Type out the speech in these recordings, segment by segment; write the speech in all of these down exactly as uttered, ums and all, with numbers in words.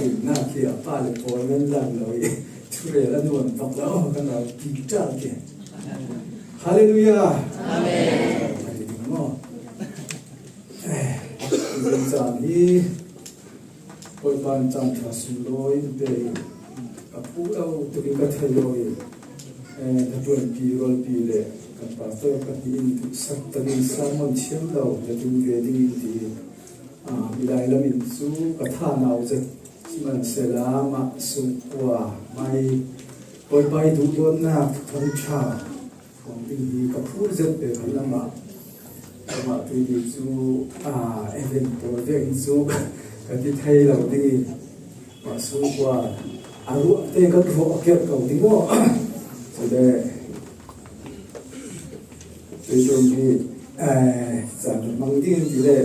Rinna khi a pa le pawl ngan lang lo i, thurel a nuam tak lo, kan lo ti tal ke. Hallelujah. Amen. Hallelujah. Eh, zan hi, Bawipa in caan ṭha sung lawi in pe i, a phu lo tukin ka thei lo i, eh, na ṭuanpi rualpi le kan pastor pahnih in duhsak takin sermon thiam lo na tum ve ding in ti, ah, milai lam in cu ka thanau zet sihmanhsehlaw amah sungkua mai Bawipa i duhdawtnak thangṭha Khuang ding hi ka phur zet ve khan amah, amah tui ni cu, aa, event pawl vek hi cu ka ti thei lo ding i, mah sungkua a ruah te kan ruah a kerh ko ding maw? Cule, tui tum hi, eh, caan hmang ding ti le,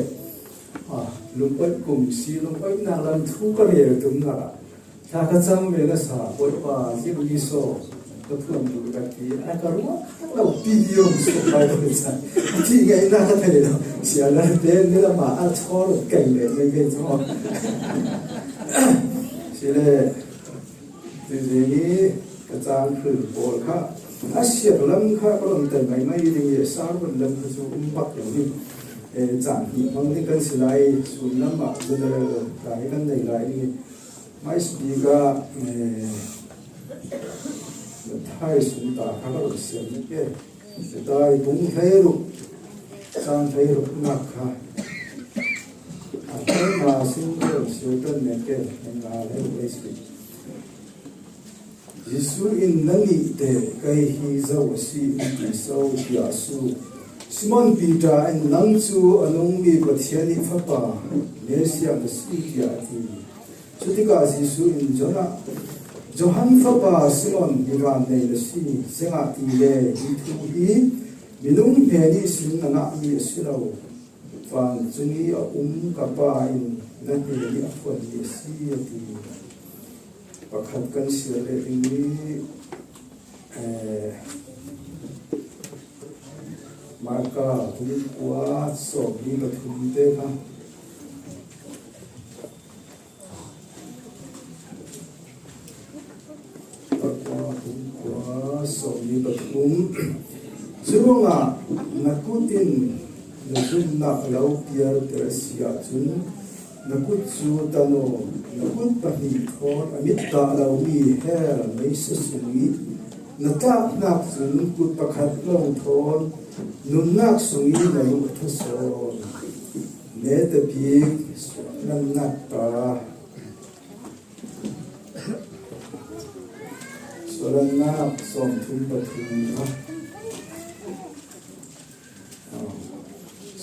ah, lungpaih kum si, lungpaihnak lam thu ka rel tumnak ah, Thla ka cam ve nasa, Bawipa, zing mi saw, ka phuan dur ka ti, a ka ruah kha lo, pi viom saw, pai ko sa. Ti ngai na ka thei lo. Sia la te, ni la ma, a chaw lo, kai le, ngai ngai chaw. Si le, ti zing ni, ka cang khul pawl kha, a siar lam kha, ka lam tai mai mai ding ye, sar ban lam kha chu um bak lo ni. Eh, cang hi, mang ni kan si lai, sun lam ma, general, kai kan nei lai ni. Mai speaker, eh, Matthai sung ta kha ka lo siam na ke. Matthai bung hleiruk, cang hleiruknak kha. A hleiruk sin ka lo siam kan na ke, na hleiruk lei si. Jesuh in, "Na nih te kei hi zo a si in ti so?" tiah a sut. Simon Peter in, "Nang cu a nungmi Pathian i Fapa, Messiah na si," tiah a ti. Cutikah Jesuh in, "Jonah, Johan fapa Simon, hi vannei na si, ziangahtile hi thu hi minung hnen ihsin na ngahmi a si lo, vancung i a um ka Pa in na hnen i a phuanmi a si," a ti. Pakhat kan siar leh ding i, eh, Marka bung kua sawmli pathum te kha. Marka bung kua sawmli pathum. Curuangah na kut in na zumhnak lo pialter a si ahcun, na kut cu tan aw, na kut pahnih thawn a mit dah lomi hell meisa sung i na tlaknak cun kut pakhat lawng thawn nunnak sung i na luh a ṭha sawn. Netabik suahlannak ta. Suahlannak sawmthum pathum kha.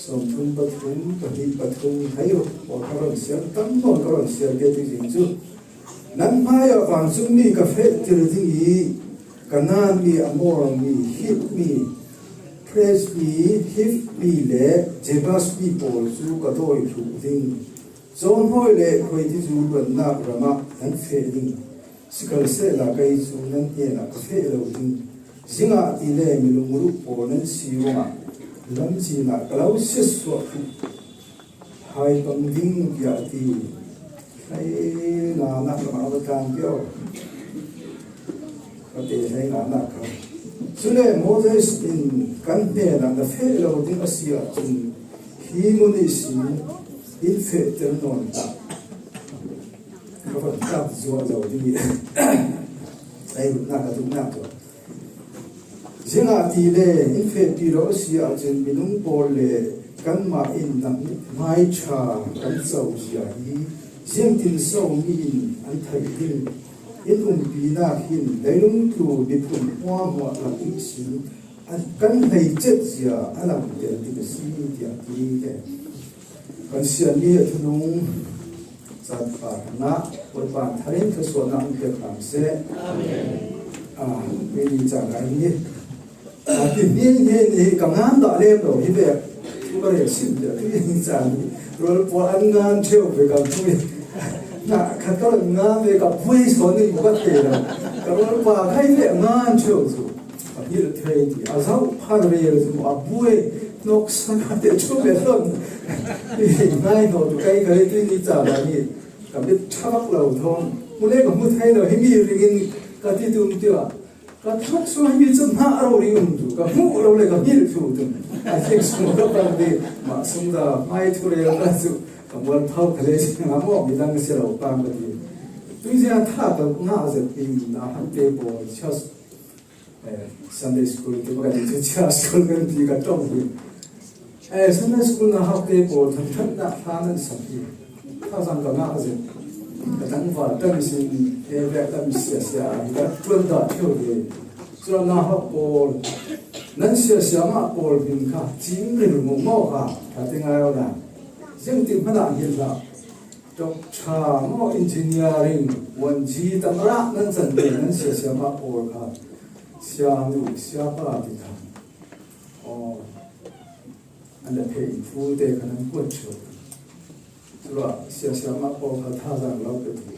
Sawmthum pathum, pahnih pathum, hei uh, pawl ka ron siar, tam nawn ka ron siar ve ti ding cu. Nan hmaiah vancungmi ka fehtir ding i, Kanaan mi, Amor mi, Hit mi, Perez mi, Hiv mi le Jebus mi pawl cu ka dawi thluh ding. Cawnhawi le khuaitizu luannak ram ah nan feh ding. Sikhalsehla kei cu nan hnenah ka feh lo ding. Ziangahtile minung ruh pawl nan si ruangah lamcin ah ka lo siatsuah tuk hai pang ding, tiah a ti. Hlei nganak lamah a va tlang pio. Ka te hlei nganak kha. Cule Moses in kan hnenah na feh lo ding a si ahcun hi mun ihsin in fehter nawn hlah. Ka van tlak zuah zo ding i, ei, na ka duhnak tuah. Ziangahtile in fehpi lo a si ahcun minung pawl le kanmah in na hmaiṭha kan co zia hi ziangtin so mi in an theih ding? In umpinak hin leilung tlu miphun hmuahhmuah lak ihsin a kan hleicet zia a langhter ding a si, tiah ti te. Kan siarmi a thunung caan pa hrangah Bawipa in tharen thluasuahnak in pek hram seh. Amen. Ah, mi ni caan ai ni. Ah, ti hni hni ni ka ngan dah lem lo hi ve. Ka rel sim ve, tu ni caan ni. Rual pawl an ngan ṭheu ve ka hmu i. Na khat ka ngan ve ka buai sawn ni ka thei lo. Ka rual pa khai ve ngan ṭheu cu. A hmir thei ti, a zoh phar ve cu a buai, hnawksak a te cu ve hlon. Ngai hnawh tu kai kai tu ni caan ah ni. Ka mit ṭha vak lo thawn, hmu le ka hmu thei lo, hi mi ringin ka ti tum tia. Ka thawk sual hi mi chu hna rori um tu, ka hmuh lo le ka hmil thu tum. A thik sung ka pang ti, mah sung ta hmai thu rel ka chu, ka mual thau kha le si nga maw, midang si lo pang ka ti. Tuizia tha ka ngah zet in, na han te pawl, church, eh, Sunday school, ti ba ka ti chu church school kan ti ka ṭawng hi. Eh, Sunday school na hak te pawl thangṭhatna hla nan sak hi. Thazaang ka ngah zet. Ka tangval tam sin, eh, vek tam sia sia, ka ṭuan dah ṭheu ve. Cun na hak pawl, nan sia sia mah pawl hmin kha, cing ril mu maw kha, ka ti ngai lo na. Ziang ti hmanh ah hin hlah. Doctor maw, engineering, one G tamrak nan can te, nan sia sia mah pawl kha. Sia nu, sia pa ti kha. Aw, an le phei in thu te kha nan kuat ṭheu. Cula sia sia mah pawl kha thazaang lo pe tu.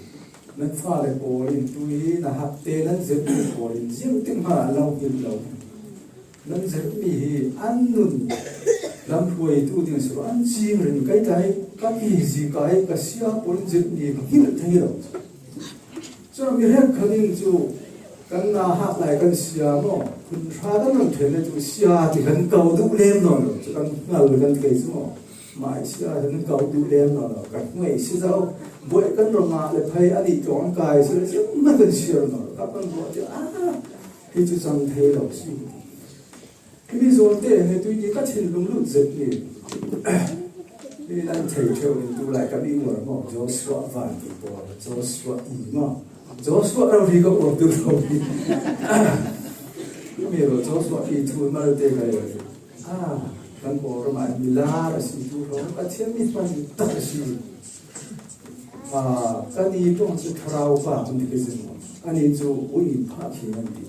Nan fale pawl in tu hi na hak te nan zirh mi pawl in zirh tik hmanh lo hmilh lo. Nan zirh mi hi an nun lam hruai tu ding si lo, an cing rin kai tai, ka pi zi kai, ka sia pawl in zirh mi ka hmilh thei lo. Cun mi hrekkhat in cu kan na hak lai kan sia maw? Hun hra kan run ṭhen le cu sia ti kan ko duh lem nawn lo, cu kan hngal kan kei cu maw? Mai sia kan ko duh lem nawn lo, kan hmuai si zo. Buai kan rung ah le phei a nih tlawng kai si le, zianghman kan siar nawn lo, kap kan ruah tiah, ah, hi cu cang thei lo si. Himi zawn te he tuini ka thinlung lut zet ni. Hi nan thei ṭheu in tu lai ka mi uar maw, Joshua van ti pawl, Joshua i maw. Joshua rori ka uar tu lo hi. Mi lo Joshua i thu mal te ka le. Ah, kan pawl ram ah milar a si tu lo, Pathian mi hman tak a si. Ah, kan i ṭawng cu thlarau pa kan ti zin maw. Ani cu ui phah khi nan ti.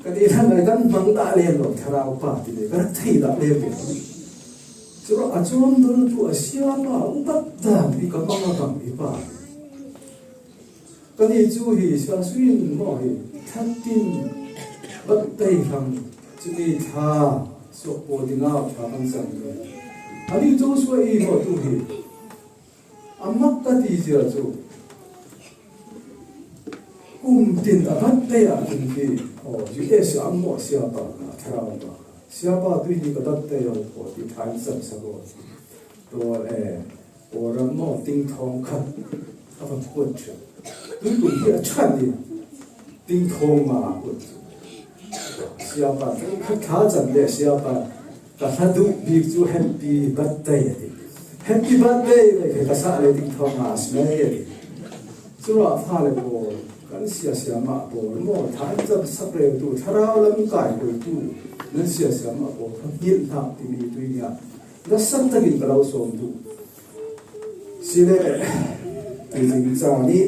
Kan i hlan lai kan hmang dah lem lo, thlarau pa ti le, kan thei dah lem lo. Curuangah a cuam dawr tu a sia pa, upat dan hi ka mang a bang hi pa. Kan i cu hi sia suin maw hi, thatin bat tei hram, cumi thla, suak paw dingah thla kan cang ve. Ani cu suah i maw tu hi. A mak ka ti zia cu kum tin a bat tei ah khin khi, aw, U S a maw siapa kha, thlarau pa kha. Siapa tuini ka bat tei lo khaw ti than cam sa ko. Tua, eh, Kawlram maw tingthawng khat a va kuat ṭheu. Tuikum hi a ṭhan in tingthawng nga a kuat cu. Siapa cu khat thla cam le siapa ka hla duh bik cu happy birthday a ti. Happy birthday ve, kei ka sah le tingthawng nga a si ngei a ti. Curuah fale pawl, kan sia siamah pawl maw, than cam sak reu tu, thlarau lam kai kul tu, nan sia siamah pawl kha hngilh hlah timi tuini ah nasan takin ka lo sawm duh. Sile, tuzing ca nih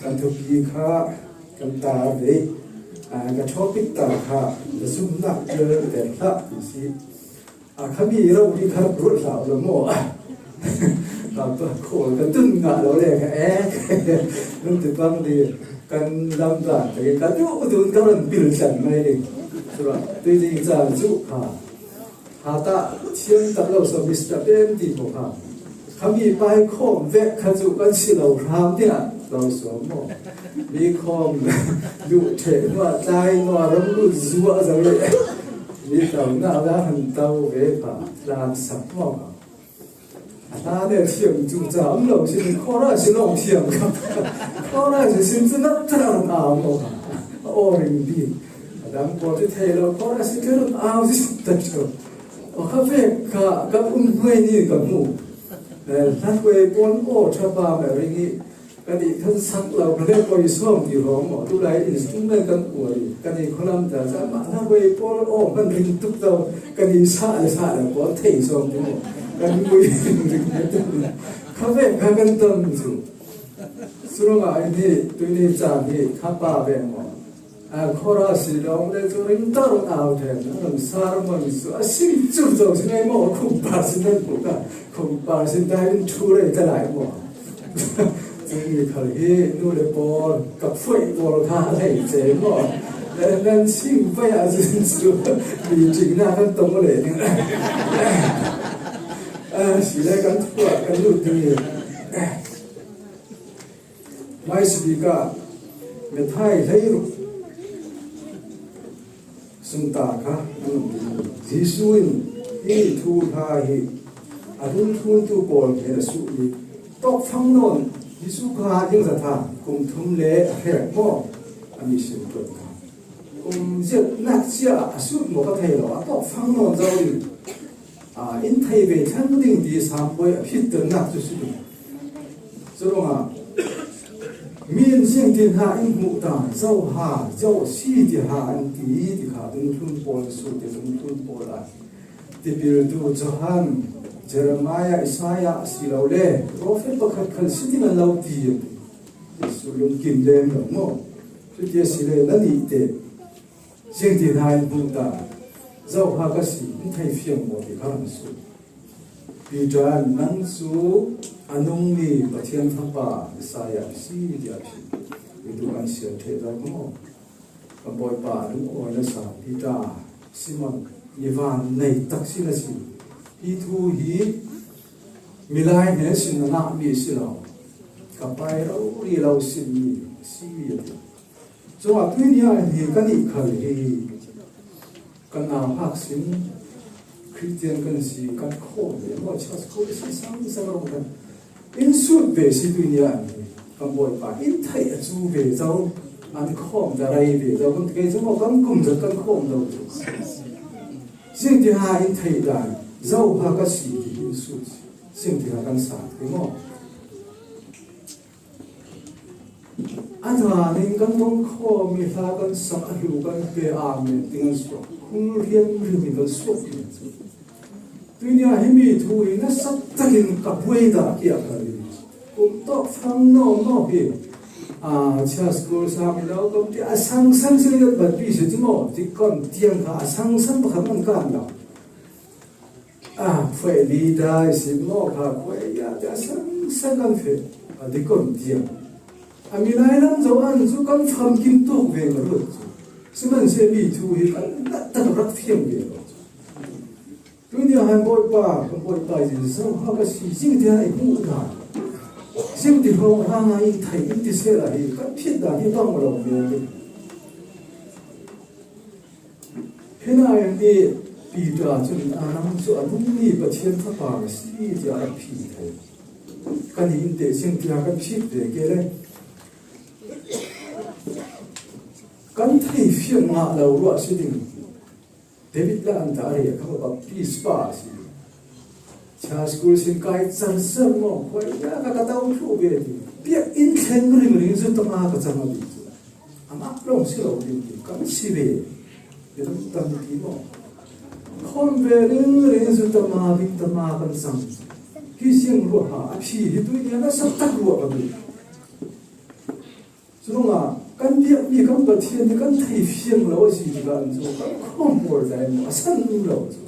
kan thupi kha kan tar ve, ah, ka topic tar kha na zumnak tel tel hlah ti si. A khami lo ri kha ruat hlah lo maw? Ka pa khawl ka tun ngah lo le kha e. Nun ti pang di kan lam dan te ka duh dun ka ran pil chan mai ding. Sura tuzing ca cu kha. Hata thiam tak lo so Mister Ben ti ko kha. Khami pai khawm vek kha cu kan si lo hram tiah lo so maw? Mi khawm duh ṭheh hnuah tlai hnuah ram lut zuah zo le. Mi to na la han to ve kha tlan sak maw? A hla le thiam cu ca um lo si, khawra si lawng thiam kha. Khawra si sin cu nak thar a run au maw kha. A aw ring bik. A dang pawl ti thei lo, khawra si kha run au si tak ṭheu. A kha vek kha kan um hnuai ni ka hmu. Eh, hla hruai pawl aw ṭha pa mah ring i kan i kan sak lo, ka le poi sawm ti hrawng maw, tu lai instrument kan uar i kan i khualam ta ca mah hla hruai pawl aw hman ring tuk to, kan i sah le sah le pawl thei sawm ti maw, kan ngui ring ring tuk. Kha vek kha kan tam cu. Curuangah in hi, tuini caan hi, kha pa ve maw? A, khawra si lawng le cu ringtar au ṭhen, a ram sermon cu a sim cur zo si ngei maw? Khumpa si nan hmuh ka, khumpa si dai in ṭhu rei ka lai maw? Cumi khal hi nu le pawl, ka phuai pawl kha a hlei ce maw? Nan sim vai ah cun cu meeting na kan tong le ning. A, si le kan thuah kan lut ding. Maisibika methai hleiruk sungta kha an um ding. Jesu in hi thu hla hi a dungthluntu pawl hnenah a sut hi. Tawkfang nawn, Jesu kha ding zatha kum thum le a hrek maw? A mi sim tuan kha. Kum ziatnak cia a sut maw ka thei lo, a tawkfang nawn zo in, a, in thei ve thlang ding ti Sam Bawi a phittonnak cu si ding. Curuangah mi in ziangtin ha in hmuh ta, zo ha, zo a si ti ha an ti, ti kha dungthlun pawl an sut ti, dungthlun pawl a tipiltu Johan, Jeremiah, Isaiah a si lo le profet pakhat khal si ding an lo ti. Jesu lungkim lem lo maw? Cuti a si le na nih te ziangtin ha in hmuh ta, zo ha ka si, in thei fiang maw ti kha an sut. Peter in nang cu a nungmi Pathian Fapa Messiah a si tiah a phit. Hi tu kan siar ṭheh zo kha maw? Kan Bawipa a lungawi nasa Peter, Simon, mi van nei tak si na si. Hi thu hi milai hnen sin na ngahmi a si lo. Ka pai rori lo sinmi a si a ti. Cun atu ni ah hin hi kan i khal hi kan nauhak sin Khristian kan si kan khawm ve maw? Church khawm si sang sang rong kan in sut ve si tu ni ah hin kan Bawipa in theih a cu ve zo, an khawm ta rei ve zo kan ti kei cu maw kan kum zat kan khawm lo cu. Ziangtin ha in theih dan zo ha ka si ti in sut si. Ziangtin ha kan sa ti maw? A dan in kan bawm khawm i hla kan sak a hlu kan pe amen ti kan suak. Khul hriamhrim in kan suak ti kan suak. Tuini ah himi thu hi nasa takin ka buai dah kiak ka ri. Kum tawk fang nawn nawn hi. A, church school sang lo kan ti a sang sang si kan ban pi si ti maw? Ti kan tiang kha a sang sang pakhat man kan lo. A, phuai li dai si maw kha khuai ya ti a sang sang kan fe. A, ti kan tiang. A, mi lai lam zo an cu kan famkim tuk ve ka ruat cu. Sihmanhsehlaw mi thu hi kan nat tak rak fiang ve lo cu. Tuini ah hin Bawipa, kan Bawipa Jesuh ha ka si, ziangtin ha i hmuh dan, ziangtin hrawng hrang ah in theih in ti sehla hi kan phit dan hi bang lo men ding. Hi nain i Peter cun a nang cu a nungmi Pathian Fapa na si tiah a rak phit thei. Kan i in teh ziangtin ha kan phit ve ke le kan thei fiang ngah lo ruah si ding. David la an ta a ri a kha baptispa a si. Church school sin kai car car maw, khuai ya ka ka tau thluh ve ti. Biakinn thleng ringring cu tama ka cang a ding cu. Amah lawng si lo ding ti kan si ve. Biakinn tam ti maw. Khawm ve ringring cu tama ding tama kan cang. Hi siang ruah ha, a phi hi tuini ah nasa tak ruah ka duh. Curuangah kan biakmi kan Pathian hi kan thei fiang lo a si tikah an cu kan khawm pawl dai maw a san um lo cu.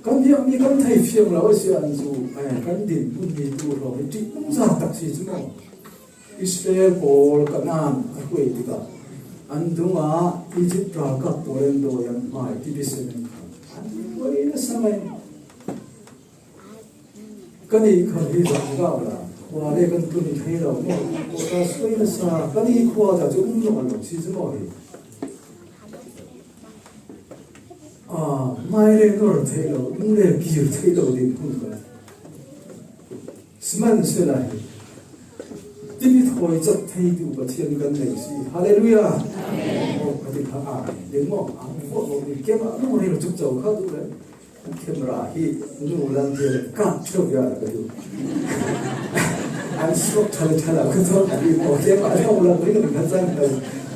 Kan biakmi kan thei fiang lo a si an cu, ai, kan dinhmun hi tu hrawng hi ṭih um za tak si cu maw? Israel pawl Kanaan a hruai tikah an dungah Egypt ralkap pawl an dawi an hmai ti pisen an khan. An hruai nasa mai. Kan i khal hi zong gah la, khua le kan tun thei lo maw? Kawta suai nasa, kan i khua ta cu um nawn lo si cu maw hi? Ah, mai le nor thei lo, um le kir thei lo ding hmun kan. Sihmanhsehlaw hi timi thawi cat theitu Pathian kan nei si. Hallelujah! Amen. Oh, ka ti kha, amen. Ding maw? Amen. Khawh lo ding, keimah a lungril cukco kha duh le. Camera hi nu lam hi kap ṭheu viar ka duh. An suak ṭhal ṭhal a ka duh. An i pawh camera an hong lam ring ring kha cang kha.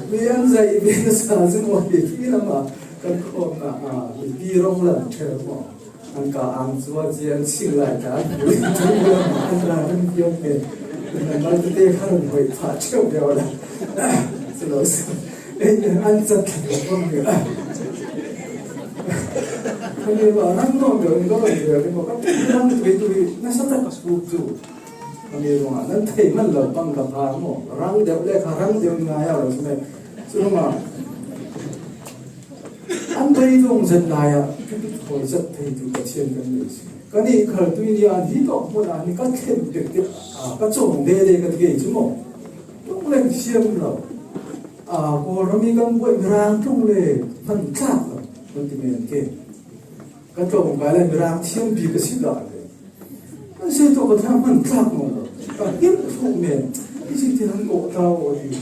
Mi an zaih ve nasa cu maw hi khi lam ah kan khawmnak ah mipi rong lam ṭheu maw? An ka ang cuah cia an sing lai ta. An ra ring piak ve. Mal tete kha run hoih phah ṭheu viau la. Cu lo si. An cat thla ko ni. Kami ba rang no de ko de ko ka rang tu tu na sa ta ka su tu. Kami ruangah nan thei man lo pang ka pha maw. Rang deuh le kha rang deuh ngai a lo si mai. Curuangah an bei zong zat lai ah thawi zat thei tu Pathian kan nei si. Ka nih khal tui ni a hi tawh hmun a ni ka thlen dek dek a, ka cawng dede ka ti kei cu maw? Ṭawng le siam lo. A, Kawlram i kan buai Mirang ṭawng le hman tlak lo kan ti men ke. Ka tlawng kai le Mirang thiampi ka si dah le. Kan si tawh ka thiam hman tlak maw lo. Ka hngilh hruh men. I si ti han kawh ta aw ti.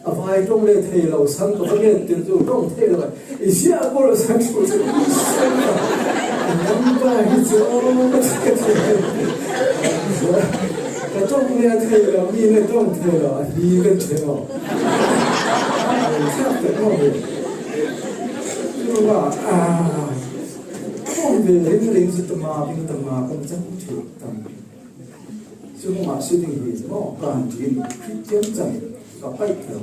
A vai ṭawng le thei lo, sang ka va nget tir cu ṭawng thei lo. I si a kawl a sang ṭhu cu. Nang pa hi cu aw ka ti ka ti. Ka ṭawng le thei lo, mi le ṭawng thei lo, a hi kan ṭheh aw. Ai, thiam tak maw hi. Cu ah, ah. Kawng ve ringring cu tama, bing tama, kan cang ṭheh tam. Cu mah si ding hi maw, kan din Khristian cang ka paih lo.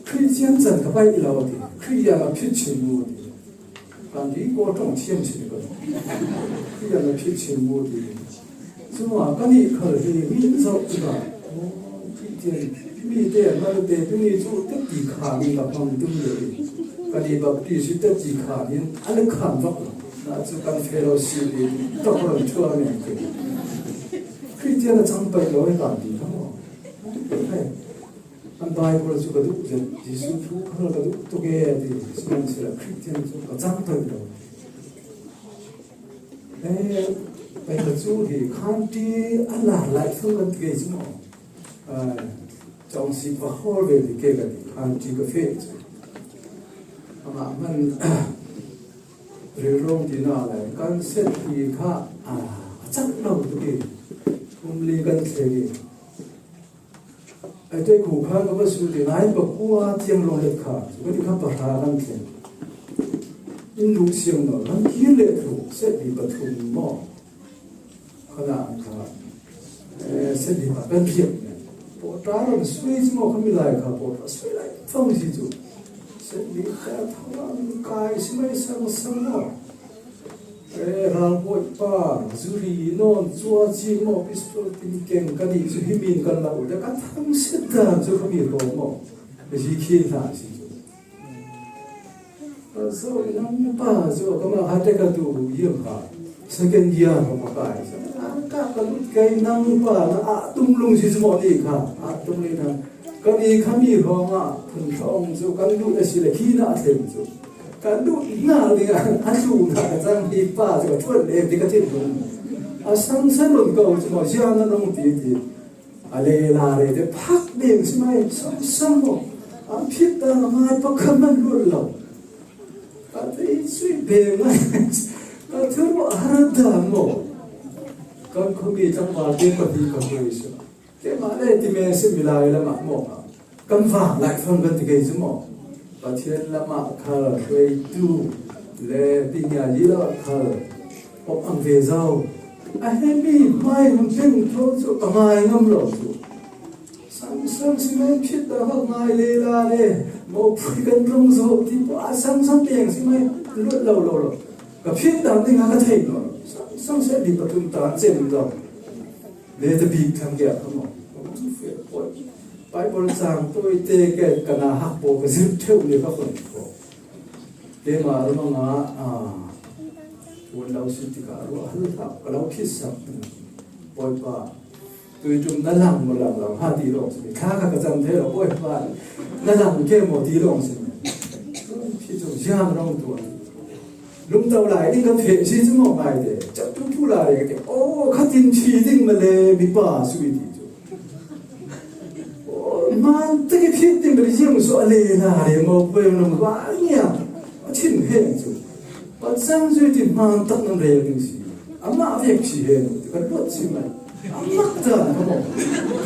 Khristian cang ka paih lo ti, Khristian a phit chin mu ti. Kan din kaw ṭawng thiam chin ko. Khristian a phit chin mu ti. Cu mah ka nih khal hi mi in zoh ti ka. Khristian mi te an mal te tu ni cu teti kha ni ka hmang tum le. Ka ni Baptist teti kha ni an khan vak lo. Na cu kan fellowship i tok ron ṭhuam men ke. Khristian a cang paih lo i kan ti kha maw? Hei, an Bible cu ka duh zet, Jesuh thu khal ka duh tuk e a ti. Sihmanhsehlaw Khristian cu ka cang paih lo. Eh, pai ka cu hi khanti a lar lai fung kan ti kei cu maw? Ai, cawng si va hawl ve ti ke ka ti, khanti ka feh cu. Amah hman, rilrawng ti na lai, kan set hi kha, a, a cak lo tuk i, thum li kan thleng i. Ai, tei khu khan ka va su ti, nai pakua tiang lawng let kha, ka ti kha pahra kan thleng. In lu siang lo, lam kir le thu, set hi pathum maw? Khana an kha, eh, set hi pa kan riak ne. Pawṭa ram sui cu maw, khami lai kha pawṭa sui lai fang si cu. Set hi kha thawng an kai si mai sang sang maw? Eh, ralbawi pa, zuri nawn, cuaci maw, pistol tin keng ka nih cu himi in kan lo le, ka thang set dan cu khami hrawng maw? Ka zi khi hna si cu. Ka zoh i nang pa cu, ka mah kha te ka duh hiam kha. Second year kha ka kai cu. Ka, ka lut kei nang pa, na ah tung lung si cu maw ni kha. Ah tung le na. Kan i khami hrawng ah phun hrawng cu kan luh a si le khi na a thleng cu. Kan luh hna ding ah a tlu hna ka cang hi pa cu ka ṭuan lem ti ka thin hmun. A sang san run ko cu maw, ziah na nung ti ti. A le la le te phak ding si mai, sam sam maw. An phit ta ngai pakhat man luat lo. Ka tei sui beng ngai. Ka thil har da maw. Kan khami tlangval te pahnih ka hmui si. Keimah le ti men si milai lamah maw. Kan vang laih fang kan ti kei cu maw. Pathian lamah khal hruaitu le ti ngia yi lamah khal pop ang ve zo. A hemi hmai hun tling tho cu ka ngai ngam lo cu. Sang sang si mai phit dah hok ngai le la le mopui kan rung zo ti pawh a sang sang peng si mai lut lo lo lo. Ka phit dah ding a ka thei lo. Sang sang si a di pathum ta cem zo. Le te bik thang kia ka maw. Bible cang tawi te ke ka na hak paw ka zirh theuh le ka hon ko. Keimah lamang ah, ah, tuan lo si tikah ruah hal hlah ka lo phitsak. Bawipa, tui tum na lang maw lang lo ha ti lawng si. Thla kha ka cam thei lo, Bawipa, na lang ke maw ti lawng si. Khi cu ziang rong tuan. Lungto lai ding kan feh si cu maw ngai te. Cak tu tu lai ka ti. Oh, khatin thi ding ma le mipa sui ti cu. Oh, man te ki phit ding beri ziang so a le la le maw poi nang ba nia. A chin heng cu. Pan sang zui ti man tak nang rel ding si. Amah vek si heng. Ka luat si mai. Amah ta na maw.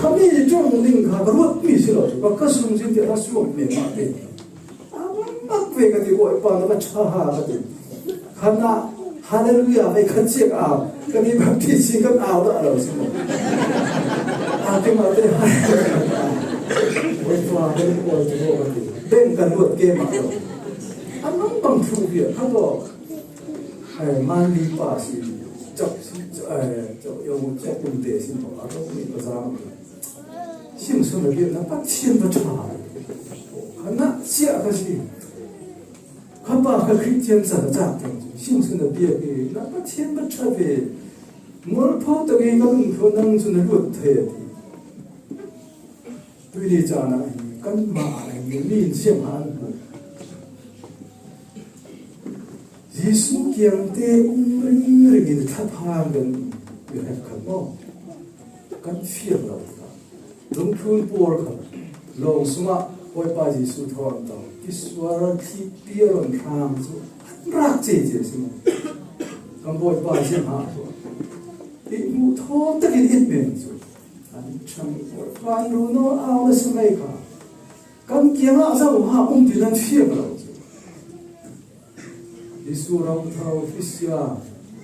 Kami ṭawng ding kha ka luat mi si lo. Ka ka sung zin ti a suak me mah te. A mak ve ka ti, Bawipa, na ka ṭha ha ka ti. Khan ah, Hallelujah, vei khat ciak au. Ka ni baptist si kan au dah lo si maw. A keimah te, Bawipa, ka ni kawl ti maw ka ti. Beng ka luat keimah lo. A mang bang thu bia, kha tawh. Ai, Manli pa si, cak si, ai, cak, yo, cak kum te si maw. A ro ni ka zang. Sim sung a biakna Pathian va ṭha. Kha ngah ciah ka si. Kha pa kha Khristian cang a cak teng cu. Jesu'n a piak hi, na Pathian ka ṭha ve, mualpho tak hi ka lungthaw nang chu na luat thei a ti. Tuini caan ah hi kanmah ah hin mi in siangtho an hmu. Jesuh kiangte um ringring in thlaphang kan i rep khat maw? Kan fiang lo ta. Lungthlun pawl khat lawng sungah Bawipa Jesuh thawn tawh kisual thlipi a rawn hram chu an rak cece si maw? Kan Bawipa siangtho chu i hmuh thaw takin i hmel chu an ṭhang Bawipa an ru naw au na si mai kha. Kan kiangah zo ha um ti nan fiang lo chu. Jesuh ram thau Krista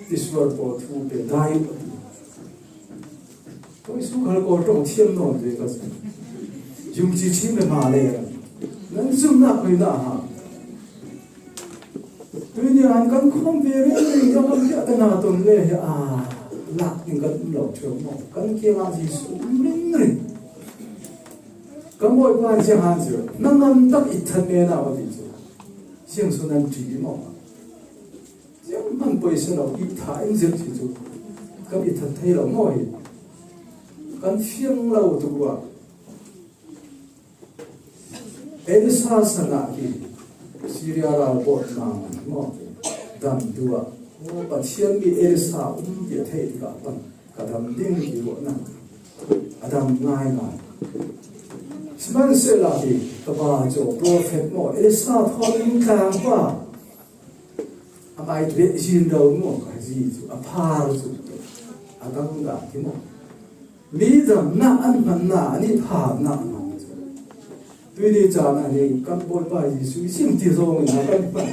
kisual pawl thu pe dai u a ti. Koi su khal kawl ṭawng thiam nawn ve ka zuk. Zumci chim le ma le. Nan zumna koi na ha. Tuini an kan khawm ve reng reng ka kan pia ka na ton le he a. Lak in kan um lo theu maw. Kan kiangah Jesuh um ring ring. Kan Bawipa in siangtho an zir. Na ngam tak i that me na a ti chu. Siang su nan ṭi maw. Ziang hman pawisa lo, i tha in zir si chu kan i that thei lo maw hi? Kan fiang lo tuk ruah. Elisa sanah hi Syria ralpawtna maw? Dam duah. Aw, Pathian mi Elisa um tia thei tikah pan ka dam ding ti ruahna. A dam ngai ngai. Sihmanhsehlaw hi ka pa chu prophet maw? Elisa thawn in tlangpa. A mai tu leh zin lo maw ka zi chu, a phar chu, a dang dah ti maw? Mi damna an hmanna, an i pharna an hman chu. Tuini caan ah hin kan Bawipa Jesuh i sim ti zawngin a kan hman.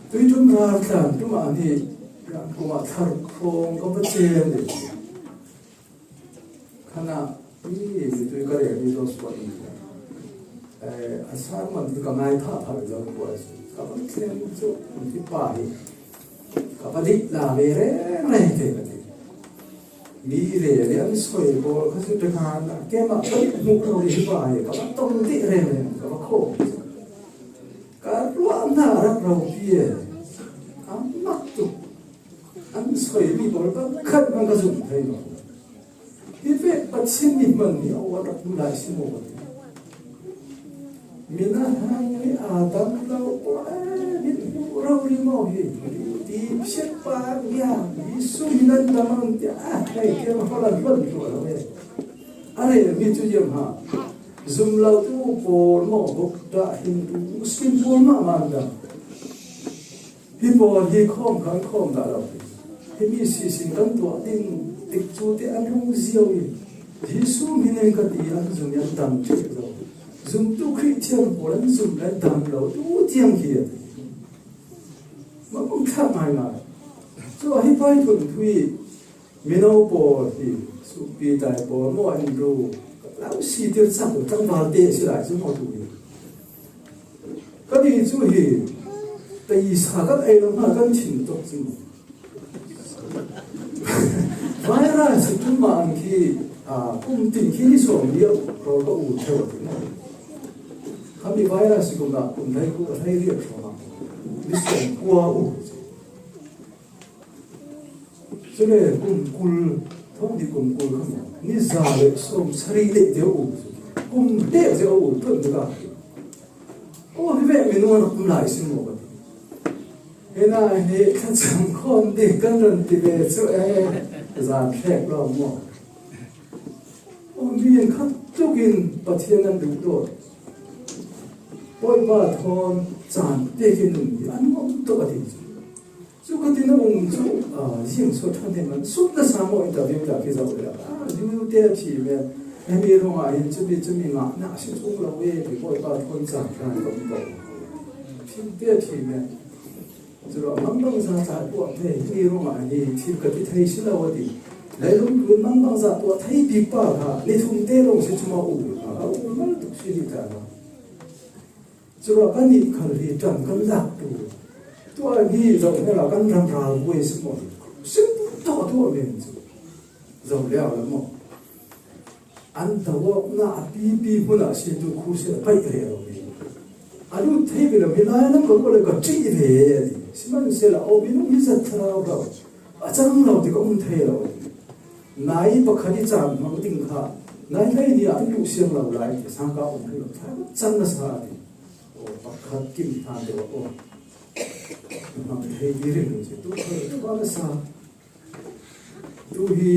Tui tum ral tlan tum ah hin, kan kawngah thar khawng ka va chel leh. Khanah, mi, mi tui ka rel mi zaw suak in. Eh, a sermon chu ka ngai phah phah zaw kua si. Ka va thleng chu, mi pa hi. Ka va dik la ve reng reng te ka ti. Mi le le an sawi bawl kha chu te khan, keimah ka dik hmuh lo hi pa hi. Ka va tawng tih reng reng, ka va khawm. Ka ruahna rak ropi e. A mak tuk. An sawi mi bawl ka khat hmang ka zuk thei lo. Hi vek Pathian mi hman hi a uar rak tu lai si maw ka ti. Min a hang hi a dam lo pawh, eh, min hmuh rori maw hi. Ti siatpa nia, Jesuh min an dam ang tia, ah, hei, kei ma hawlan hman tua lo e. A rel mi chu ziam ha. Zum lo tu pawl maw, Buddha, Hindu, Muslim pawl mah mah an dam. Hi pawl hi khawm kan khawm dah lo. Hi mi sisin kan tuah ding tikcu te an hung ziau in, Jesuh hminin ka ti an zum in an dam ṭheh zo. Zumtu Khristian pawl an zum le dam lo tu tiang hi a ti. Mah hung thlak ngai ngai. Chu a hi pai thun thui. Mino pawl hi, suhpi tai pawl maw an ru, lau si tir chak u, tlangval te si lai chu maw tu hi. Ka ti chu hi, tei sa kan ei lo hna kan thin tok chu maw. Virus hi kum mah ang khi, a, kum tin khi ni sawm liau rawl ka u theu a ti maw. Khami virus hi kum dah, kum dai ku ka hlei riak hrawng a. Ni sawm kua u. Chule kum kul, thawk ni kum kul kha maw, ni za le sawm sarih leh deuh u, kum deuh deuh u, tun deuh a. Aw, hi vek mi nung an kum lai si maw ka ti. Hi na hi thlacham khawm ding kan rawn ti ve chu e, zan hrek lo maw. Aw, mi in khat tukin Pathian an duh dawt. Bawipa thawn chan pek hi nun hi an ngawm tawh a ti chu. Chu ka tin a um chu, a, ziang saw ṭhan hnem an sut nasa maw interview ta khi zoh le. A, zu te a thim e. Hemi ruangah hin chumi, chumi ngahna a si chung lo e, ti Bawipa thawn chan ṭhan ka um tawh. Thil te a thim e. Churuah mangbangza tlai puah thei, hemi ruangah hi thil ka ti thei si lo a ti. Leilung tlun mangbangza puah thei bik pa kha, ni thum te lo si chuma u, a u mal tuk si ni ta lo. Churuah kan nih khal hi ṭam kan lak tu. Tua hi zoh hmel ah kan ram ral buai si maw. Sim tawh a tuah men chu. Zoh liau la maw. An do awkna a pipi hmunah si tu khu si a paih reng lo men. A lut thei ve lo, hi lai lam ka ruah le ka ṭih ve a ti. Sihmanhsehlaw aw, minung hi zat thlarau lo, a chang lo ti ka um thei lo. Nai pakhat i chan hmang ding kha, nai hlei ni ah i luh siang lo lai ti, sangka um thei lo, thla chang nasa a ti. Aw, pakhat kim hna deuh ah, aw, hmang thei ding rih lo si, tu thei tu ka nasa. Tu hi,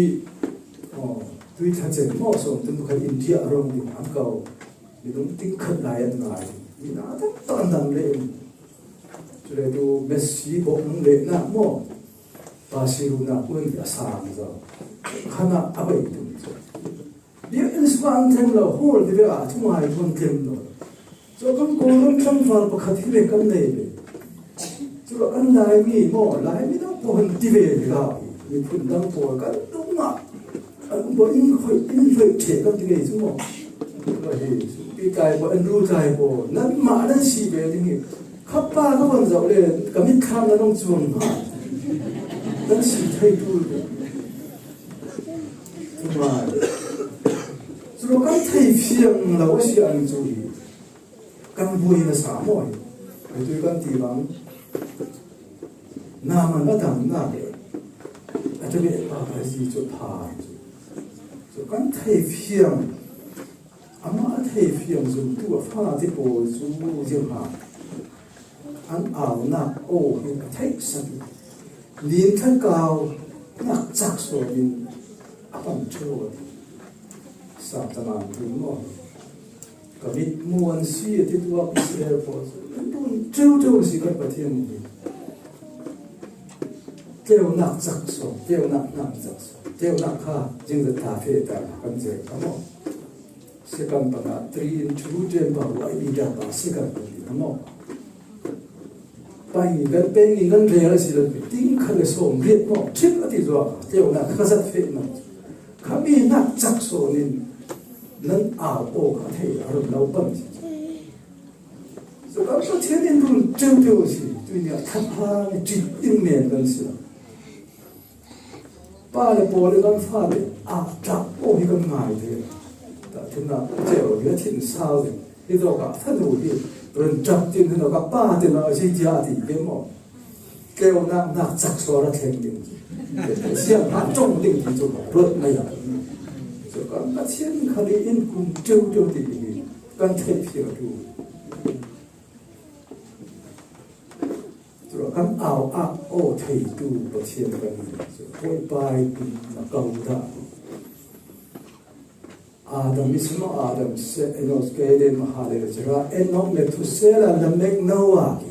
aw, tui thlacen maw, sawmthum pakhat India a rong ding an ko. Minung ting khat lai an ngai. Mina tam tak an dam le in. Cule tu Messi bawh nung le na maw. Barcelona kun a sang zo. Khana a bei tum. Biakinn sungah an thleng lo, hall ti ve ah thungai thu an tlem lo. Chu kan Kawlram tlangval pakhat hi ve kan nei ve. Chu kan Laimi maw, Laimi dang pawl han ti ve ve la. Miphun dang pawl kan dungah an um pawh in hoih, in hoih ṭheh kan ti ngei chu maw. Chu hi, Pi Tlai pawl, Andrew Tlai pawl, nanmah nan si ve ding hi. Khapa ka von zoh le, ka mitthlam nan hong chuang hna. Nan si thei tul ve. Thungai. Chu kan thei fiang lo a si ang chu hi. Kan buai nasa maw hi. Kei tu kan ti bang. Na man a dam na. A tu be pa pa si chu pha chu. Chu kan thei fiang. Amah a thei fiang zumtu a fate pawl cu ziangha an aunak aw hi a theihsak i, nin thakau nak cak sawn in a pan ṭheu a ti. Sa taman tu maw? Ka mit mu an si a ti tuak Israel pawl cu an tun ṭheu ṭheu a si kan Pathian hi. Tleunak cak sawn, tleunak nak cak sawn, tleunak kha zingzat ta fe ta kan zel ka maw? Second panga three in two ten pa ruah i mi da pa second pa ni ka maw? Pai ngi kan, pe ngi kan rel a si lo, ting khat le sawm riat maw? Trip a ti zuak, tleunak kha zat fe maw? Kha mi nak cak sawn in nan au aw kha thei a ron lo pan si. Cu kan Pathian in run ṭeuṭeu a si. Tuini ah thlapha ni ṭih in men kan si lo. Pa le pawl le kan fate ah ṭap aw hi kan ngai ve. Tahṭhimnak ceu hi a thin sau ve. Hi tawkah fanu hi run ṭap tin hi tawkah pa tin a si tia a ti ve maw? Tleunak nak cak sawn a thleng ding. Siangtho ṭong ding ti cu ruat mai a. Cu kan Pathian khal in kum ṭeuṭeu ti hi kan theih fiang a ṭul. Curuah kan au ah aw theitu Pathian kan ngei. Cu Bawipa in na ko dah. Adam i sim, Adam, Seth, Enosh, Kain, Mahalalel, Zerah, Enok, Methuselah, Lamek, Noah, ki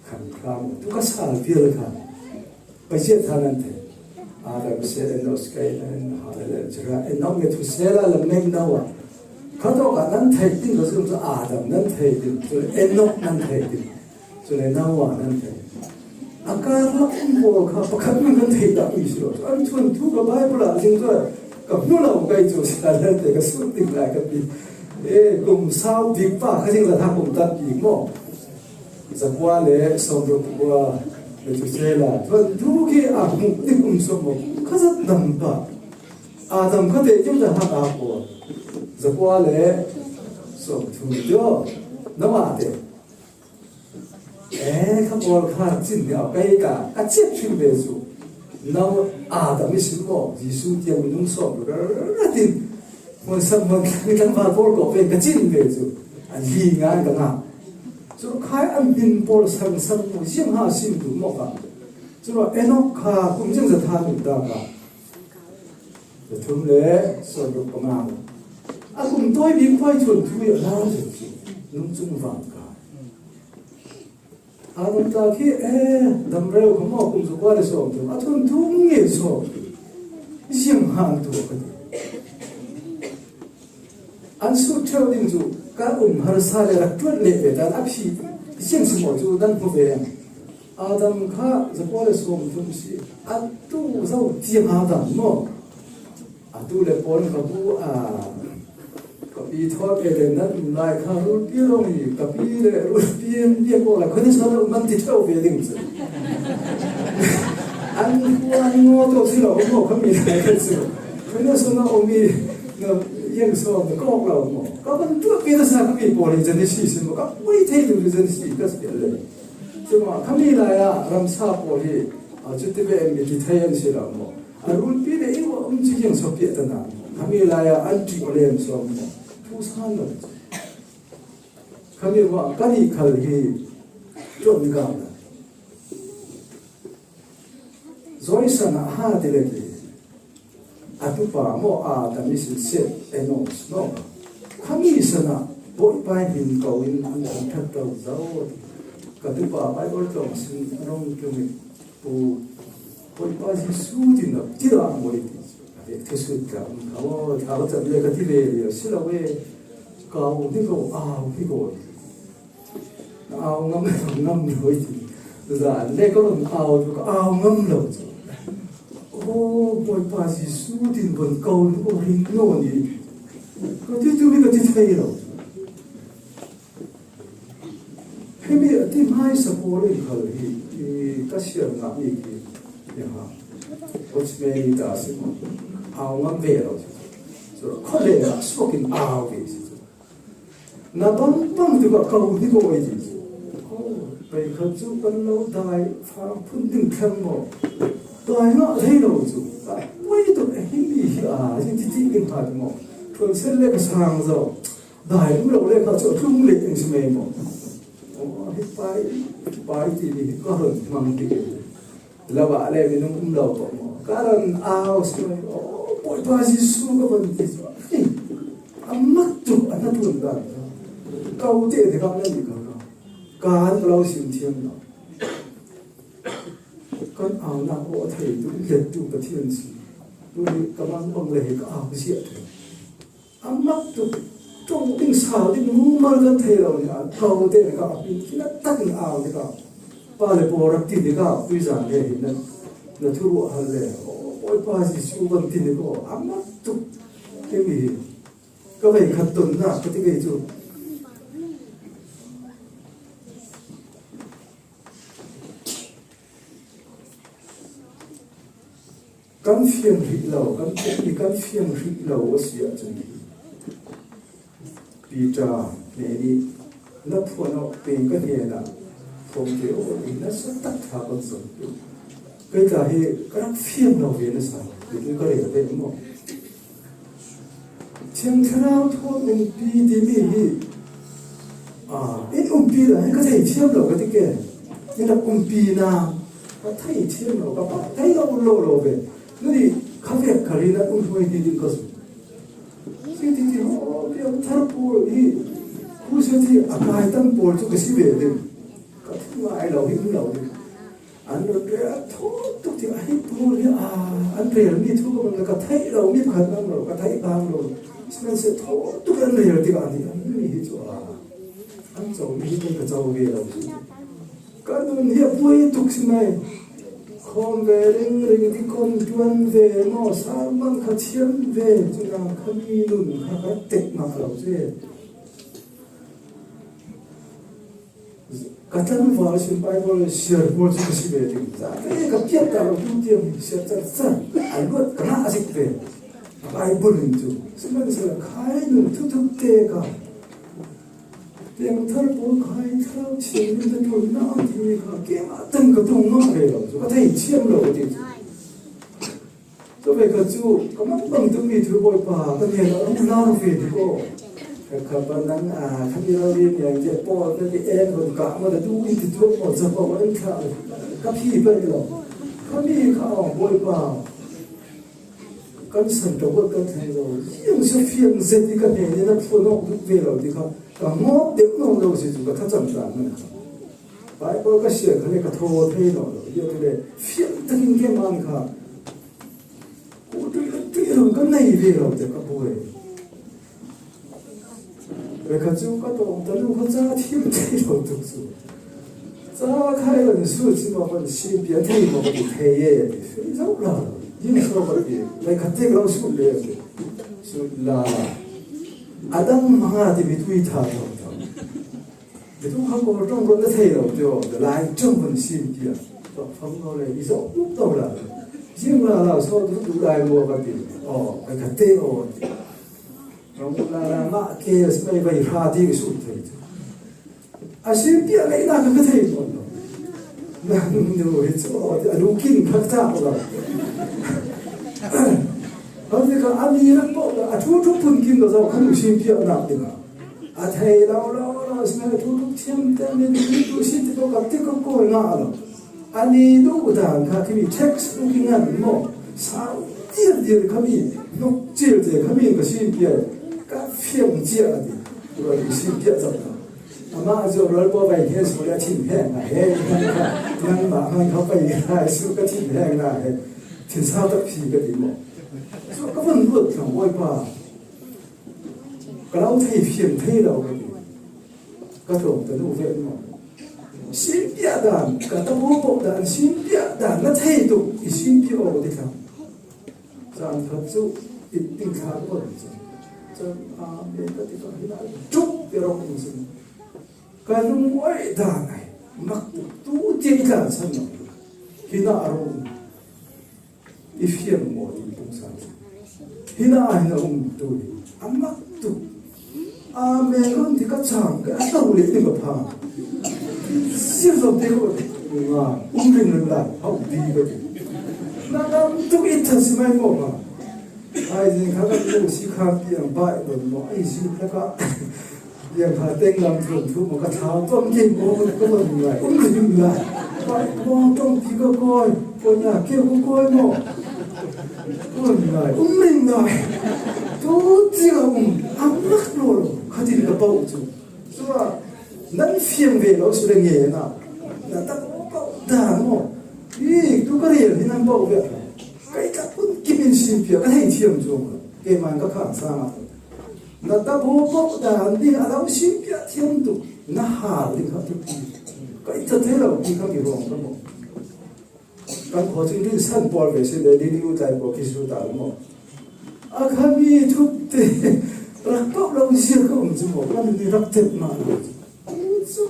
khan hram tu ka sal vial khan. Paziat khan an thei. Adam, Seth, Enosh, Kain, Mahalalel, Zerah, Enok, Methuselah, Lamek, Noah. Kha tawkah nan theih ding ka zumh cu Adam nan thei ding, cule Enok nan thei ding, cule Noah nan thei. A karlak um pawl kha pakhat hmanh kan theih takmi si lo. An thuanthu ka Baibal ah zing cu ka hmu lo kei cu si ta lente ka sut ding lai ka ti. E, kum sau bik pa kha zing zat ha kum tat bik maw? Zakua le sawmruk kua le cu sela. Tuan tu khi a hmuh ding um sawm maw? Kha zat dam pah. Adam kha te tiu ta hak a pawl. Zakua le sawmthum tiu. Noah te. Eh, kha pawl kha cin ni au kei ka, ka ciat ṭhin ve cu. Noah Adam i sim maw? Jesuh tiang minung sawm rat in. Hmun sam hmun tlang tlangval pawl kawh ve ka cin ve cu. A li ngai ka ngah. Cu khai an hmin pawl sang sang maw, ziang ha sim tu maw ka. Curuah Enok kha kum ziang za tha nung ta ka. Za thum le sawm ruk panga maw. A kum tawi bik pawi chuan thu i a lau zet cu. Nung cung vang ka. Adam ta khi, eh, damreu kha maw kum zakua le sawm thum. A thun thu nge sawm. Ziang han tu ka ti. An sut ṭheu ding cu ka um harsa le rak ṭuat leh ve ta a phi ziang si maw cu nan hmu ve. Adam kha zakua le sawm thum si. A tu zo tiang Adam maw? A tu le pawl ka bu a, ka pi thawt e le nan um lai kha rulpi rong i ka pi le rulpi in bia ko lai khoni sa lo man ti theu ve ding cu. An kuan ngo to si lo mo ka mi lai ka cu. Khoni sa na um i na yang so na kok lo mo. Ka van tuahpih nasa ka mi pawl hi Genesis hi maw, ka pui thei tu Genesis ka si le. Cuma ka mi lai a ramsa pawl hi, a, cuti ve mi ti thei an si lo maw. A rulpi le i wa um ci yang so pia ta na. Ka mi lai a an ti o lem so maw. Thu san lo. Ka mi wa ka ni khal hi tuan ka na. Zoisan a ha ti le ti. A tupa maw a ta mi sin se e no no. Ka mi sana Bawipa in min ko in an thang that to zo. Ka tupa Bible tong sin a rong tlung in pu Bawipa Jesu din lo ti la mo i ti. A te te su ka um ka o ta ba ta le ka ti le le si la we. Ka u ni ko a u ni ko. Na au ngam ngam lo i ti. Za le ko au tu ka au ngam lo. O Bawipa Jesu din bon ko ni ko ring no ni. Ka ti tu mi ka ti thei lo. Hemi a ti mai sa ko le khal hi, i ka siar nga mi ki. Ya ha. What's me ta si. Au ngam ve lo. So ko le na so kin au ve si. Na bang bang tu ka kau ni ko ai ji. Pai khat cu kan lo dai fa phun ding thlang maw? Dai ngah thei lo cu. Ai, poi tu a hi mi hi a, hi ti ti ding khat maw? Thuan sen le ka sang zo. Dai um lo le ka cu a tlung le eng si mai maw? Oh, hi pai, pai ti mi hi ka hon mang ti. Lava le minung um lo ko maw? Ka ran au si mai, oh, Bawipa Jesu ka van ti cu. Ei, a mat tu, a na tun dan. Ka u te te ka na ni ka ka. Ka an ka lo sim thiam lo. Kan au na ko thei tu, let tu Pathian si. Tu ni ka mang bang le hi ka au sia thei. A mak tuk, ṭong ding, sal ding mumal kan thei lo nih, a ko te nih kha, a hmin khi na tak in au nih kha, pa le pawl rak ti nih kha, tui zan le hi na, na thu ruah hal le, aw, Bawipa Jesuh kan ti nih kha, a mak tuk, himi hi, ka vei khat tonnak ka ti vei cu. Kan fiang hrih lo, kan fiang, kan fiang hrih lo a si ahcun hi. Peter nih, na phuan awk peng ka hnenah thawngte aw i nasa tak ṭha kan zong tu. Kei tla hi ka rak fiang lo ve nasa, hi ka rel ve maw? Thiang Thlarau thawn umpi timi hi, aa, in umpi dah hi ka thei thiam lo ka ti ke. Hi rak umpi na ka thei thiam lo, ka pah thei lo, lo, lo ve. Nuni kha vek kha ri na um hoi ti ding ka zuk. Ti, ti, ti, aw, Piangthar pawl hi, khusia ti a kai tam pawl cu ka si ve ding. Ka thu ngai lo, hi um lo ding. An run rel a thawt tuk ti a hi pawl hi, a, an rel mi thu ka bang ka theih lo, mi pakhat nang lo, ka theih bang lo. Sihmanhsehlaw thawt tuk an rel ti ka an ti, an mi hi cu a, an co mi hi kan ka co ve lo cu. Ka nun hi a buai tuk si mai. Khawm ve ring ring ti kon tuan ve maw, sal man kha thiam ve, cu na kha mi nun kha ka tek mak lo cu. Ka tlangval sin Bible siar pawl cu ka si ve ding. Zate ka piat ta lo tu tiang siar car car. A luat ka ngah zik ve. Bible in cu. Sihmanhsehlaw khai nun thuthu te ka. Piangthar pawl khai thar thiang nun te pawl na ti kha keimah tan ka tung ngah ve lo cu. Ka thei thiam lo ka ti cu. Cuvei kha cu ka mah bang tuk mi thu Bawipa ka hnenah a rung hna ve dih ko. Kha kha pa nang a kha mi lo rin yang je pawl ka ti en hon ka ma da du in ti tuak maw za pawl an kha ka phi pai lo. Kha mi kha aw Bawipa kan san ka buat kan thei lo. Yang sa fiang zet i ka hnen in a phuan awk duk ve lo ti kha ka ngawt deuh nawn lo si cu ka tha cang ta man kha. Baibal ka siar kha le ka thaw thei lo lo. Ziah kha le fiang takin keimah kha kut tuih le tuih ram ka nei ve lo te ka buai. Ve kha cu ka tawng ta lu kha ca thim thei lo tuk cu. Ca khai lo ni su ci ma kan si pia thei ma kan thei ye. Fei zo la. Yin so ka ti. Lai kha tek lo su le. Su la. A dang ma ti mi tui tha lo. Bitung kha kawl ṭong rawt na thei lo tio, Lai ṭong van sim tiah. Tok fang ko le, i zoh tuk to la. Zing la la, so tu tu lai maw ka ti. Aw, ka ka te aw ti. Rong la la ma ke si mai vai ha ti su thei. A simpiah ngeina ka thei ko lo. Nang nu hi chu a lu kin khak ta ko lo. Hau te ka a mi rak pawh a thu thu pun kin lo zo kha nu simpiah nak ding a. A thei lo lo lo si mai thu thu thiam te min tu si ti ko ka ti ko ko nga lo. A ni duh dan kha khi mi text duh khi ngan maw? Sau dir dir kha mi, nuk cil cil kha mi ka simpiah, ka fiang ciah a ti. Rual i simpiah zat ta. Amah zio rual pawh vai hian su le a thin heng a he. Nang mah hman kha pai lai su ka thin heng lai he. Thin sa tak phi ka ti maw? Su ka van ruat thlang Bawipa. Ka lo thei fiang thei lo ka ti. Ka tlawm ta duh vet maw? Simpiah dan, ka ta pawh dan, simpiah dan na thei tuk i simpiah aw ka ti thlang. Zan khat chu i ding thla ka pawh chu. Chan a me ka ti ka hi lai tuk te rawng in sin. Ka lungawi dan ai, mak tuk tu tiang i tlan san lo. Hi na a rawng in. I fiam maw ti pung sa. Hi na a hi na um tu ni. A mak tu. Amen rawn ti ka chang ka a lo leh ni ka pha. Sir zo te ko nga um ring ring la hau bi ka ti. Na dam tu i tha si mai maw ka. Ai zing kha ka tu si kha pi ang bai don maw ai si kha ka. Biang kha teng lam thuam thu maw ka thau tawm kei maw ka ka von ngai um ring lai. Bai maw tawm ti ka kawi. Kawi na keu ka kawi maw. Kawi ngai um ring lai. Tu ti la um ang lak lo lo. Kha tin ka pau chu. Chua nan fiang ve lo su le nge na. Na ta pau da maw. I tu ka rial hi nan pau ve. Kai ta kun kimin sin pia ka hei thiam chu. Kei man ka khan sa ma. Na ta bo bo dan ding a lo simpiah thiam tu na hal ding kha tu ti. Ka i ta thei lo ti kha mi ruang ka maw. Kan khaw chu in san pawl ve si le ding u tlai pawh khi su ta lo maw. A kha mi thup te rak pawh lo zia ka um chu maw. Kan ni rak tep ma lo. Chu.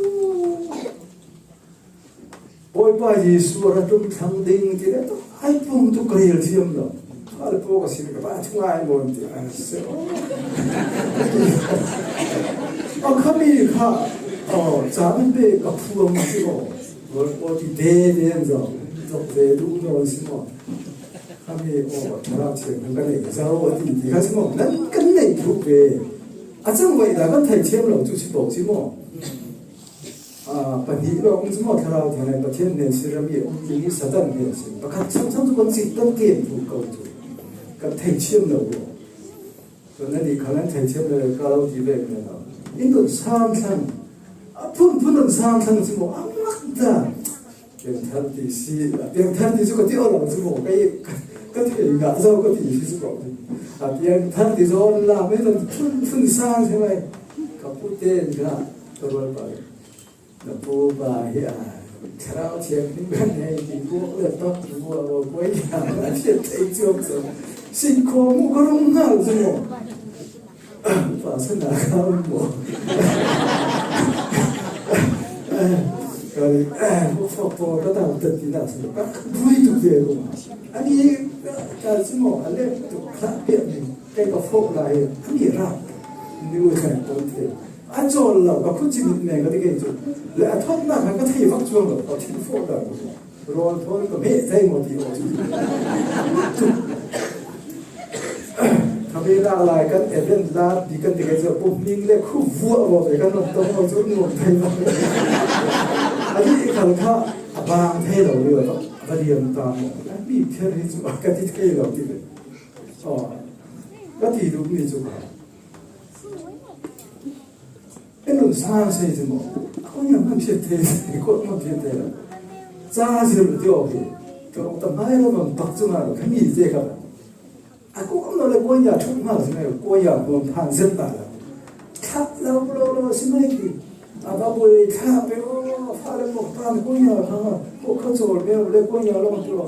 Bawipa Jesu a ra tum thlang ding ti le tu ai pum tu ka rel thiam lo. Hal pawh ka sim ka ba thu ngai maw ti a se. A kha mi kha. Aw, cha min pe ka phuam si aw. Bawipa ti te te an zo. Tok ve du no si maw. Kha mi aw, Thlarau Thiang kan nei zo a ti ti kha si maw. Nan kan nei thu ve. A chang vai da kan thei thiam lo chu si pawh si maw. A, pahnih lo kong chu maw Thlarau Thiang le Pathian hnen si rami a um ding hi Satan hnen si. Pakhat chang chang chu kan chik kan kem thu ko chu. Kan thei thiam lo lo. Chu na ni kha kan thei thiam lo ka lo ti ve me lo. In dun sang thlang. A phun phun dun sang thlang chu maw a mak da. Piang thar ti si, a piang thar ti chu ka ti aw lo chu maw. Ka i, ka, ka thei ngah zo ka ti si chu ko. A piang thar ti zawn la me dun phun phun sang thlang mai. Ka pu te ngah ka rual pa. Na pu pa hi a, Thlarau Thiang hming kan nei ti buak le pak buak lo koi a, a thiat thei chuak chuak. Sin khawm u ka rung nghal chu maw. Pa sana ka um maw. Ka ri, bu fa paw ka dang tat ti na chu ka bui tu ve lo. A ni ka chu maw, a lep tu kha piak ni. Kei ka fawk lai hi, a ni rap. Ni u khan ton te. A chawl lo, ka khut chi mit meng ka ti kei chu. Le a thawkna khan ka thei vak chuang lo, ka thil fawk lo. Rawl thawn ka hmeh thei maw ti aw chu. Kha ve la lai kan event la di kan ti kei chu, pu hming le khu vuah maw ve kan rawn tawng maw chu nuam thei maw. A ni i khal kha a bang thei lo ni lo, a va liam ta maw. A mi pher hi chu a ka ti thei lo ti ve. Aw, ka ti duh mi chu kha. En nun sang sei chu maw? A kawng hian hman thiat thei, kawt hman thiat thei lo. Cha zir ti awk hi. Ka awk ta hmai lo kan pak chu ngai lo, ka mi te kha. A kawng awm lo le kawng hian thuk hma chu ngai lo, kawng hian hmuam phan zet ta lo. Thlak lo lo lo si mai khi. A va buai thlak pe aw, fa le kawk tan kawng hian kha, kawk kha chawl pe aw le kawng hian lo kan ti lo.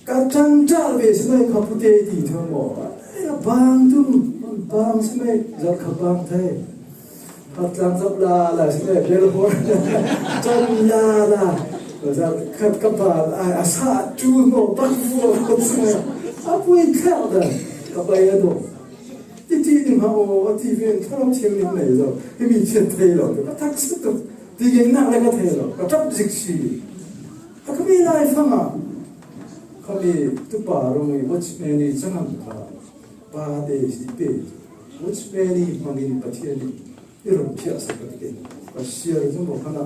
Ka ṭangṭal ve si mai kha pute ti thei maw? Ai, a bang tum, bang si mai, zat kha bang thei. Kha tlang zap la la si mai, bel hor. Ṭan la la. Zat khat ka bal, ai, a sa tu maw, bang vua ko si mai. A pui thlak dan, ka bai a dawng. Ti ding ha aw, a ti ven, Thlarau Thianghlim nei lo, himi chiat thei lo, ka thak si tuk, ti gen nak le ka thei lo, ka ṭap zik si. A ka mi lai fang a, ka mi tupa rong i watchman i changam ka, pa te si pe, watchman i hmangin Pathian i, i rong phiah sa ka ti ken, ka siar zong ka khana,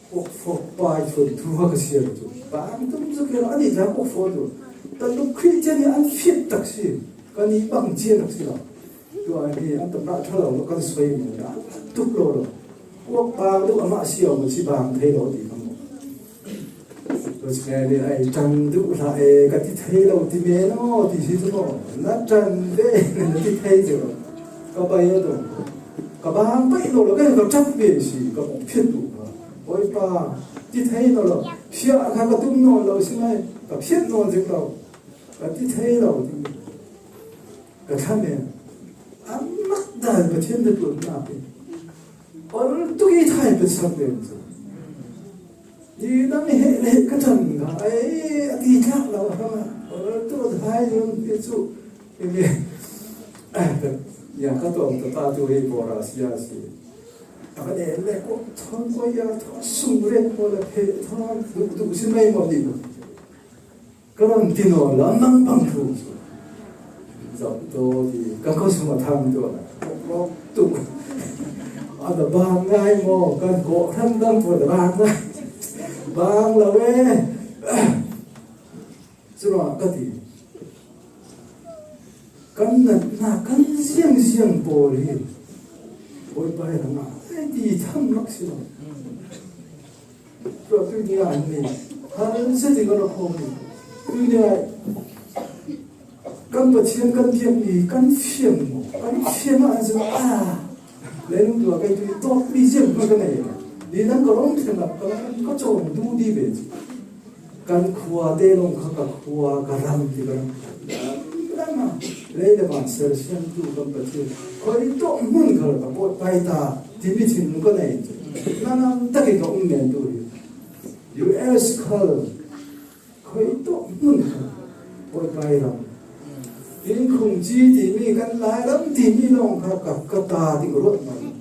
Kawkfawk pai phun thu kha ka siar tu. Bang tum zuk hian a nih dan kawkfawk tu. Ka luk Khristian hi an fiat tak si. Ka nih bang chian tak si lo. Tu a ni an tam rah tha lo lo kan soi mi. An tuk lo lo. Kawk bang tu amah si awm si bang thei lo ti ka mu. Ka si ngai ni ai tan duh hlah e ka ti thei lo ti men aw ti si tu maw. Na tan ve na ti thei ti lo. Ka bai a dong. Ka bang bai lo lo ka ka ṭap ve si ka kawk phiat duh kha. Bawipa, ti thei nawn lo. Hria kha ka tum nawn lo si mai. Ka phiat nawn zing lo. Ka ti thei lo. Ka thla men. A mak dan Pathian te tuan na pe. Ol tu i thai pe sak men. Ni dang he le ka tan ka. Ai, a ti thlak lo ha. Ol tu thai zong pe chu. Enge, ya ka tawng ta ta tu hei bawra sia si. A ka ne le ko thon ko ya tho sung re ko le phe thon du du si mai mo di. Ka ron ti no la mang pang thu. Zau to di ka ko sung a thang to la. Ko ko tu. A da bang ngai mo kan ko thang dang ko da bang ngai. Bang la we. Chulai ka ti. Kan natna, kan ziangziang pawl hi Bawipa he lamah ai ti tham mak si lo. Tua tui ni a ni. Hal se ti ka lo khawm ni. Tui ni a kan Pathian kan biak ni kan fiam maw? Kan fiam a an zin a. Leilung tua kai tui tawk mi ziang hma ka nei. Ni nang ka rawng thlen a ka chawng du di ve. Kan khua te lawng kha ka khua, ka ram ti ka ram. Ram a, lei le van ser siam tu kan Pathian. Khoi tawh hmun kha ka pawt pai ta, ti mi thin ka nei. Na nam takin ka um men tu hi. U S khal, khoi tawh hmun kha, pawt pai ram. In khung chi ti mi kan lai ram ti mi lawng kha ka, ka ta ding ruat mai.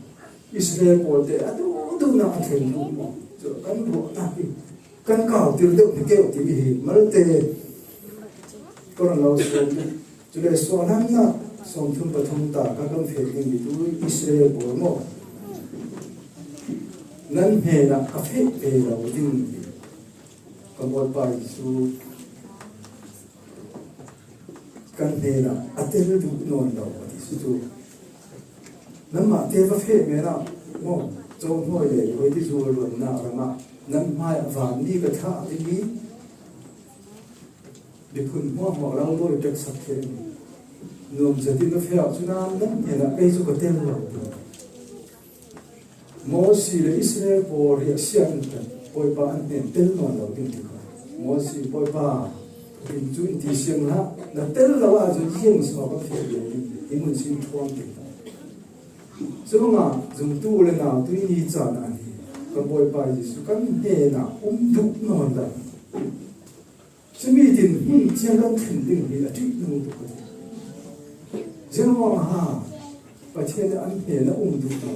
Israel pawl te a duh duh na a thlen duh maw. Chu kan ruah ta hi. Kan kau tir deuh ni keuh ti hi malte. Ka rawn lo sawm. Chule sual hlan na sawm thum pathum ta ka kan fe ding ni tu Israel pawl maw. Nan hmena ka fe pe lo ding ni. Ka Bawipa Jesu kan hnena a tel duh nawn lo a ti si chu. Nanmah te va feh mena maw, Cho hnuai le hoi ti zual rawnna rama nan hmai a van ni ka thlah ding hi. Miphun hmuahhmuah lo dawi tek sak thei ni. Nuam zatin va feh ah chu nan, nan hnena kei chu ka tel lo. Mosi le Israel pawl riahsiakna tan Bawipa an hnen tel nawn lo ding ti kha. Mosi, Bawipa, in chu in ti siam hlah, na tel lo ah chu ziang saw ka fiah ve ding, i mun sin thuam ding. Chuvangah zumtu le nau tui ni chan ah hi kan Bawipa Jesu kan hnenah um duh nawn lo. Chumi tin hmun chiang kan thlen ding hi a ṭih nung tuk a ti. Zianghawng ha, Pathian an hnena um duh lo.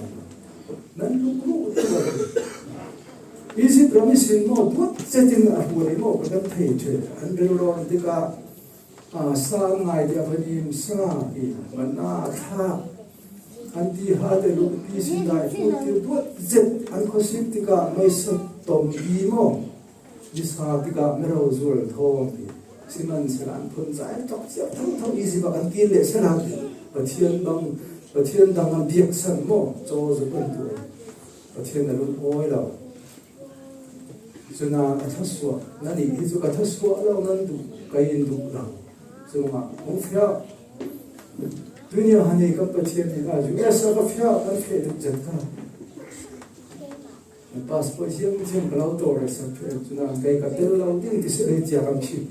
Nan lukluh tuk a ti. Egypt ram i sin maw, duat zetin a huan i maw, ka kan thei ṭhe. An rel rawn tikah, a, sa an ngai dia vanim sa hi, manna a thlak. An ti ha te lukpi sin dai, fut tir duat zet, an khawsik tikah, maisa tawm bi maw. Nisa tikah mero zual thawm hi. Siman sela an phun zai tawk chiah tho tho Egypt ah kan kir leh sela Pathian bang, Pathian dang an biaksan maw, chaw zuk an tuah. Pathian a lungawi lo. Chuna a thluasuah, na nih hi chu ka thluasuah lo, nan duh, ka in duh lo. Chungah hong fiah. Tunia hani kan Pathian hi ka, U S a ka fiah, kan feh duh zet ka. Passport ziang ziang ka lo tawlrehsak ṭheh, chuna kei ka tel lo ding ti se lei cia kan ṭhit.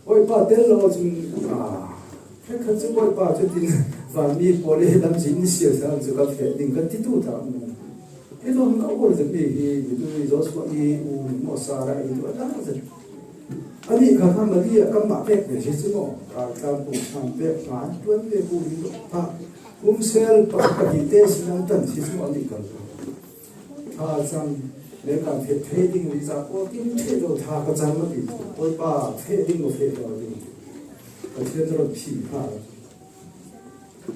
Bawipa tel lo chun, a, khat khat chu Bawipa chu tin, vanmi pawl i lam chin in sial sa chu ka feh ding kan ti tu ta. Hi tu ka ul zet mi hi, mi tu Joshua i u, Mawsa ra i tu a dang zet. Ani kha kha Maria kan mah pek ve si chu maw. Ka tang kum sang pek ngai, tuan ve ku hi lo. Pa, kum sel pa, pa hi te si nang tan si chu ani kha. Tha chang, le kan phet thei ding ri cha ko, kin the lo tha ka chang ma ti. Oi pa, phet ding lo phet lo ding. Ka thian ro phi kha.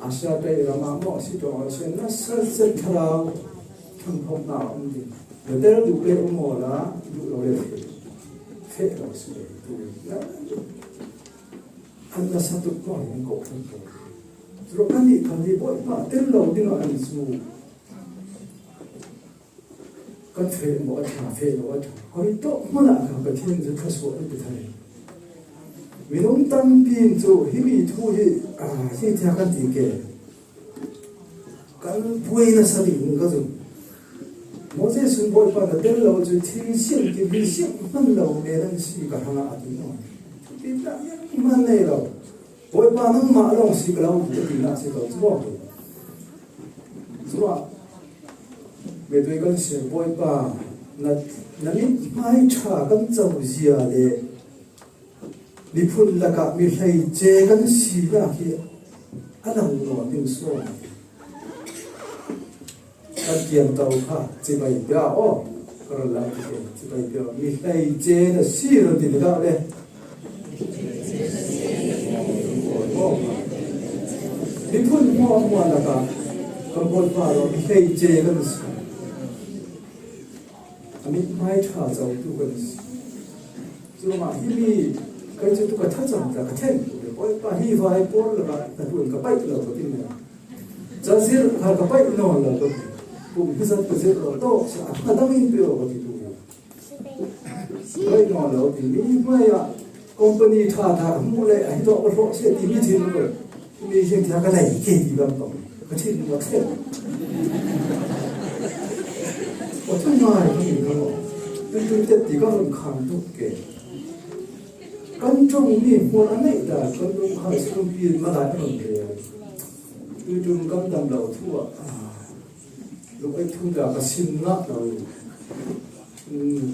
Asia tei rama maw si tawh a si nasa se thlarau thang thawkna a um ding. Betel duh le um aw la, duh lo le feh. Feh lo si le tu. An nasa tuk maw hian kawh thang thawk. Chu kan nih kan nih Bawipa tel lo dingah an chu. Kan feh maw a ṭha, feh lo a ṭha. Koi tawh hmunah kha Pathian chu thluasuah a ti thei. Minung tampi in chu himi thu hi, a, hi tia kan ti ke. Kan buai nasa ding ka zum. Moses in Bawipa na tel lo chu thil siam ti, thil siam hman lo nen an si ka hang a ti maw. Ti ta hman nei lo. Bawipa nangmah lawng si ka lo ti, ka tina si ka lo chu maw. Chua, Meitui kan sia Bawipa, na, na mithmai ṭha kan chau zia le miphun lakah mi hleice kan sinak hi a lang nawn ding sawn. Kan tiam to kha, cibai pia aw. Ka rawn la ti ke, cibai pia, mi hleice na si rawn ti ni ka le. Aw. Miphun hmuahhmuah lakah kan Bawipa rawh mi hleice kan si. A mithmai ṭha chotu kan si. Churuangah himi kan chu tu ka thacham ta ka then. Bawipa hi vai pawl lakah ka tuan ka paih lo ka ti mai. Chazir kha ka paih nawn lo ka ti. Kum hi zat ka zir lo tawk sa a dangin pe lo ka ti tu. Paih nawn lo ti mi hmai ah company ṭha ṭha hmuh leh a hi tawk ka hlawh se ti mi thin lo. Mi hian tia ka lei ke ti lam tawh ka thin lo thlen. Ka thu ngai ka ni ka lo. Tui tui te ti ka rawn kham tuk ke. Kan ṭawng mi hmual a neih dan kan lung kha sumpi malai a rawn ve a. Tui ṭum kan dam lo thu ah, a, lung ei thu ta ka sim ngah lo.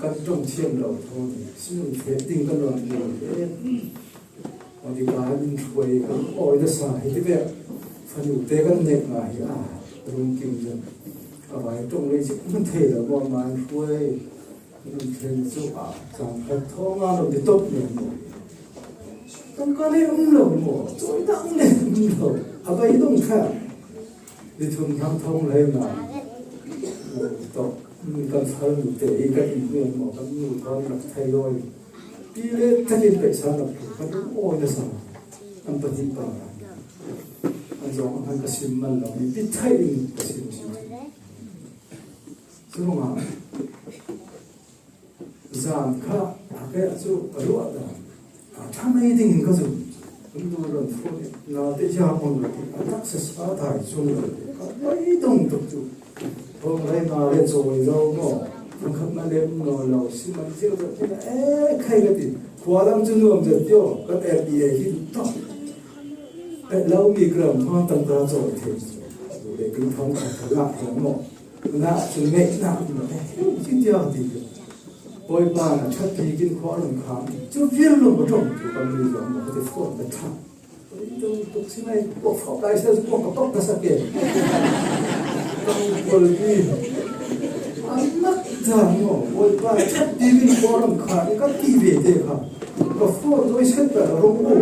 Kan ṭawng thiam lo tho ni. Sim thiam ding kan rawn ve e. Aw, ti ka min hruai kan awi nasa hi ti ve. Fanu te kan neih ngai hi a. Rum kim zen. A vai ṭawng lei chik man thei lo maw, mai hruai. Kan thlen chu a, chang khat thawng a lo ti tawp mai maw. Kan ka le um lo maw, chawi dang le um lo. A bai dawng kha. Ni thum thang thawng lai na. Tawh, kan fal nu te hi kan in ve maw, kan nu thawn rak thei awi. Pi le takin paisa rak kan um awi nasa. An pahnih pa. An zawng an ka sim man lo, mi pi thei in ka sim sim. Chuvangah zan kha a pek chu ka luah dan a ṭha mai dingin ka zum. Kan nu rawn phone in, naute hian hmang lo tih a taksa sa thai chung lo tih a pawi dawng tuk chu. Hawng lai na le chawi zo maw? Thangkhatna lem nawn lo, siman chiang tak te e khai ka ti. Khua lam chu nuam zet tio, kan R D A hi tawk. E, lo mi gram hmang tang ta chawi thei chu. Le kan thawng khat ka ngah thawng maw? Ngah chu ngaihna in a heuh chi tia ti. Bawipa na ṭha pikin khua rawn kham. Chu vial lo ka ṭawng chu kan mi zawng maw ka ti phone ka ṭha. Tuk si mai, pawh fawk lai sa chu pawh ka pawk ka sa ke. Ka hmu pawl hi. A mak zang maw, Bawipa ṭha pikin khua rawn kham ka ti ve te kha. Ka phone dawi set ta ka rawng aw.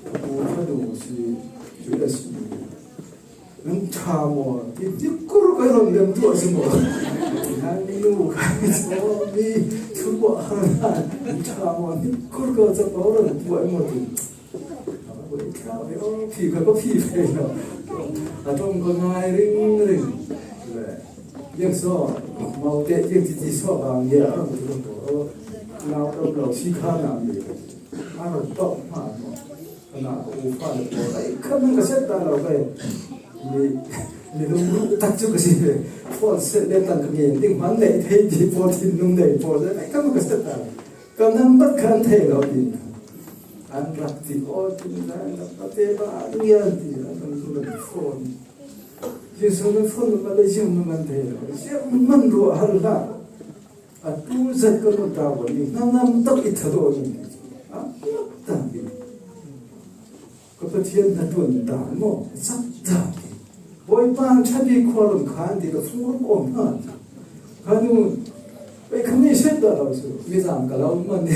Ka pu ṭha du si, U S. Nang ṭha maw? Ti ti kur ka rawn lem tuah si maw? Nang nu kha mi thu pawh a nang ṭha maw? Ti kur ka chapa rawn tuah maw ti. A ṭha ve aw, phi kha ka phi ve lo. A ṭawng ka ngai ring ring. Le, yang saw, mau te, yang ti ti saw vang ya, a rawn ti lo. Nau tam lo si kha nang ni. A rawn tawk hma maw? Kana ka u fa le pawl, ai, kha nang ka set ta lo ka e. Mi, mi lung ruh tak chu ka si ve. Phone set le tan ka ngen ding hman leh thei ti pawl, thinlung nei pawl le, ai, kha nang ka set ta lo. Ka number kha an thei lo ti. An rak ti aw, ti na, an rak te ba, an ngian ti, an rak tu le phone. Jesu le phone number le ziang man thei lo. Ziang man ruah hal hlah. A tu zat ka nuntak ua ni, hnanam tak i thadoh ni. A tak tak ni. Ka Pathian hnaṭuan ta maw? Sak ta ni. Bawipa ṭha bik khua lam khan ti ka fung rum awm hna. Kha nu, ei kha mi set dah lo cu. Mi zam ka lo man ni.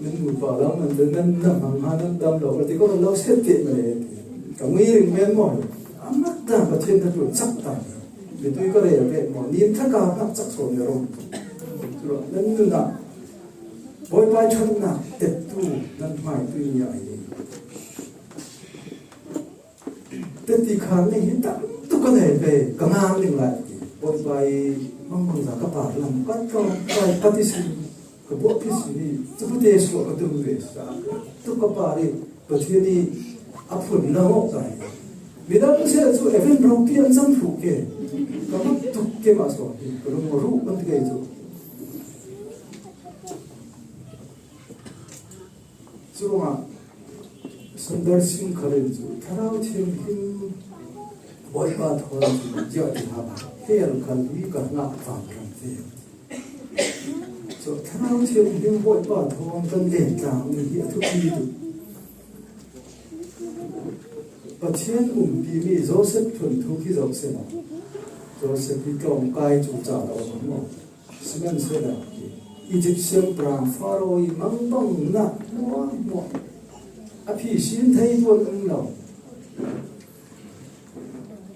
Nan nupa lo man te, nan nam hang ha, nan dam lo, ka ti ko lo set te ma le. Ka ngui ring men maw? A mak ta Pathian hnaṭuan sak ta ni. Mitui ka rel ve maw? Nim thaka hnak cak sawn ni rum. Cu lo, nan nun ah Bawipa ṭhatnak tettu nan hmaitui ni a hi. Teti kha ni hi tam tuk ka nei ve, ka ngang ding lai ti. Bawipa i mangbangza ka par lam, ka tlawng, ka i pati sin, ka buah pi sin i, cu pute suah ka tum ve sa. Tu ka par i, Pathian i a phun na ngawh ta hi. Midang si cu Evan ropi an cang thluh ke. Ka mak tuk ke mah suah hi, ka lung ruh kan ti kei cu. Curuangah Sundar Singh khal in cu Thlarau Thianghlim Bawipa thawn cu ziah ti hna hel khal hi ka ngah vang ram te. Cu Thlarau Thianghlim Bawipa thawn kan len tlang mi hi a thupi tuk. Pathian umpi mi Joseph thluachuah hi Joseph a, Joseph hi tlawngkai cu ca lo a maw? Sihmanhsehlaw Egypt siangpahrang Faro i mangbangnak hmuahhmuah a phihsin thei tuan um lo.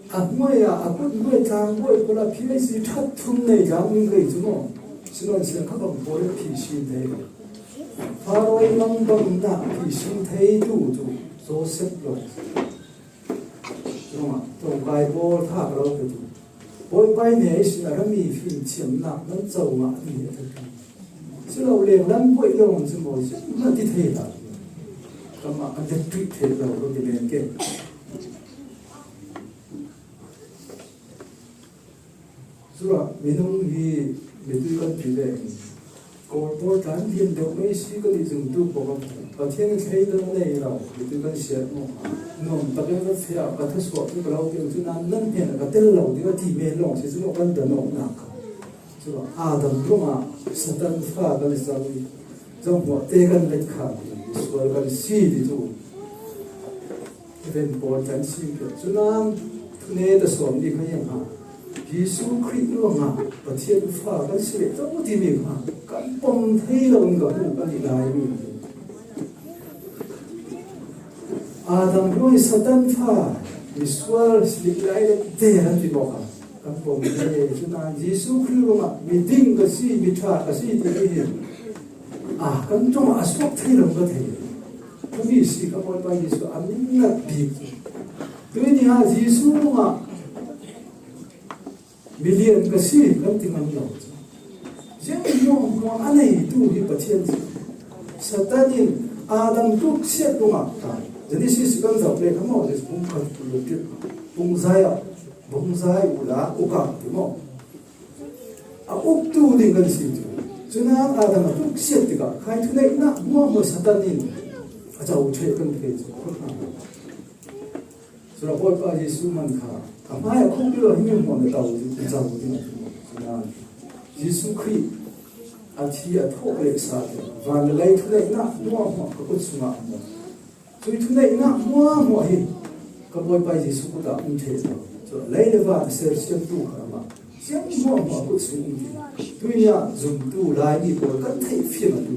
A hnuai ah a kut hnuai tlangbawi pawl a phihsin ṭhat thum nei tlang um kei cu maw? Sihmanhsehlaw kha bang pawl a phihsin thei lo. Faro i mangbangnak a phihsin thei tu cu Joseph lo. Ruangah tlawngkai pawl tha ka lo pe tu. Bawipa i ne ihsin a rami fimthiamnak nan co ngah ti hi a thei. Si lo leng lam buai lawng si maw si na ti thei hlah. Kamah an let tuih thei lo lo ti men ke. Cuah minung hi mitui kan ti ve. Kawl pawl tlan lian deuh mei si kan i zumtu pawl Pathian i thleidan nei lo mitui kan siat maw? Nuam takin ka fiah ka thasuah cu ka lo peng cu nan nan hnen ka tel lo ding a ti men lawng si cu kan dan awknak kha. Cuah Adam ruangah Satan fa kan i cang i zohmuah te kan let kha sual kan si ti cu. Even Paul kan sim piak. Cunan thune ta sawm ni kha hiang ha. Jesuh Khrih ruangah Pathian fa kan si ve to timi kha kan pom thei lo in ka hmuh kan i lai mi. Adam ruang i Satan fa misual si lai le te han ti bawk a. Kan pom thei. Cunan Jesuh Khrih ruangah mi ding ka si, mi ṭha ka si timi hi. A kan ṭong a suak thei lo ka thei. Kami si ka Bawipa Jesuh a min nat bik. Tui ni ah Jesuh ruangah milian ka si kan ti ngam lo. Ziang hmuahhmuah a neitu hi Pathian si. Satan in Adam tuksiat ruangah ta. Genesis kan zoh le kha maw, Genesis bung khat pung zai ah, bung zai ula ukak ti maw. A uktu ding kan si cu. Cunan Adam a tuksiat tikah khai thuneihnak hmuahhmuah Satan in a co ṭheh kan ti cu. Culah Bawipa Jesuh man kha a hmai a khuk dilo hi mi hmuah na to ding, na co ding a ti. Cunan Jesuh Khrih a thi a thawh lehsa te van le lei thuneihnak hmuahhmuah ka kut sungah a hmuah. Cui thuneihnak hmuahhmuah hi ka Bawipa Jesuh kut ah um ṭheh lo. Cu lei le van a sersiamtu kha amah siang hmuahhmuah kut sung um ti. Tuini ah zumtu Laimi pawl kan theih fiang a tu.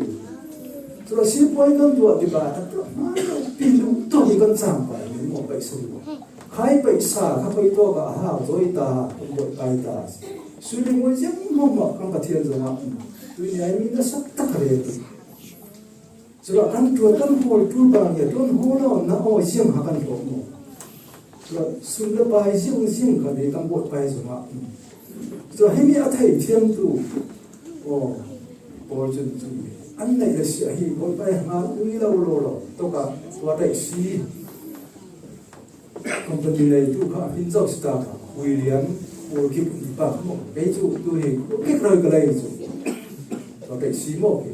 Cu sipuai kan tuah tikah a tuah hmai lo pi duh tuah hi kan cangpai men maw paih sung maw? Khai paih sa kha paih tawk ah a hau zawi ta, kan Bawipa ta. Sui le muai ziang hmuahhmuah kan Pathian zongah um. Tuini ah mi na sak tak a rel. Culah kan ṭuan kan hawl ṭul bang hi a ṭuan hawl lo na aw ziang ha kan hlawh maw? Culah sum le pai ziang ziang kan hi kan bawt pai zongah. Culah himi a thei thiamtu aw pawl cun cu an neih le siah hi Bawipa i hngal ui lo lo lo tokah tua tei si. Company neitu kha a hmin zo si ta kha, William Paul Kip in pa kha maw, kei cu tu hi Kip roi ka lei cu. Ka kei si maw kei.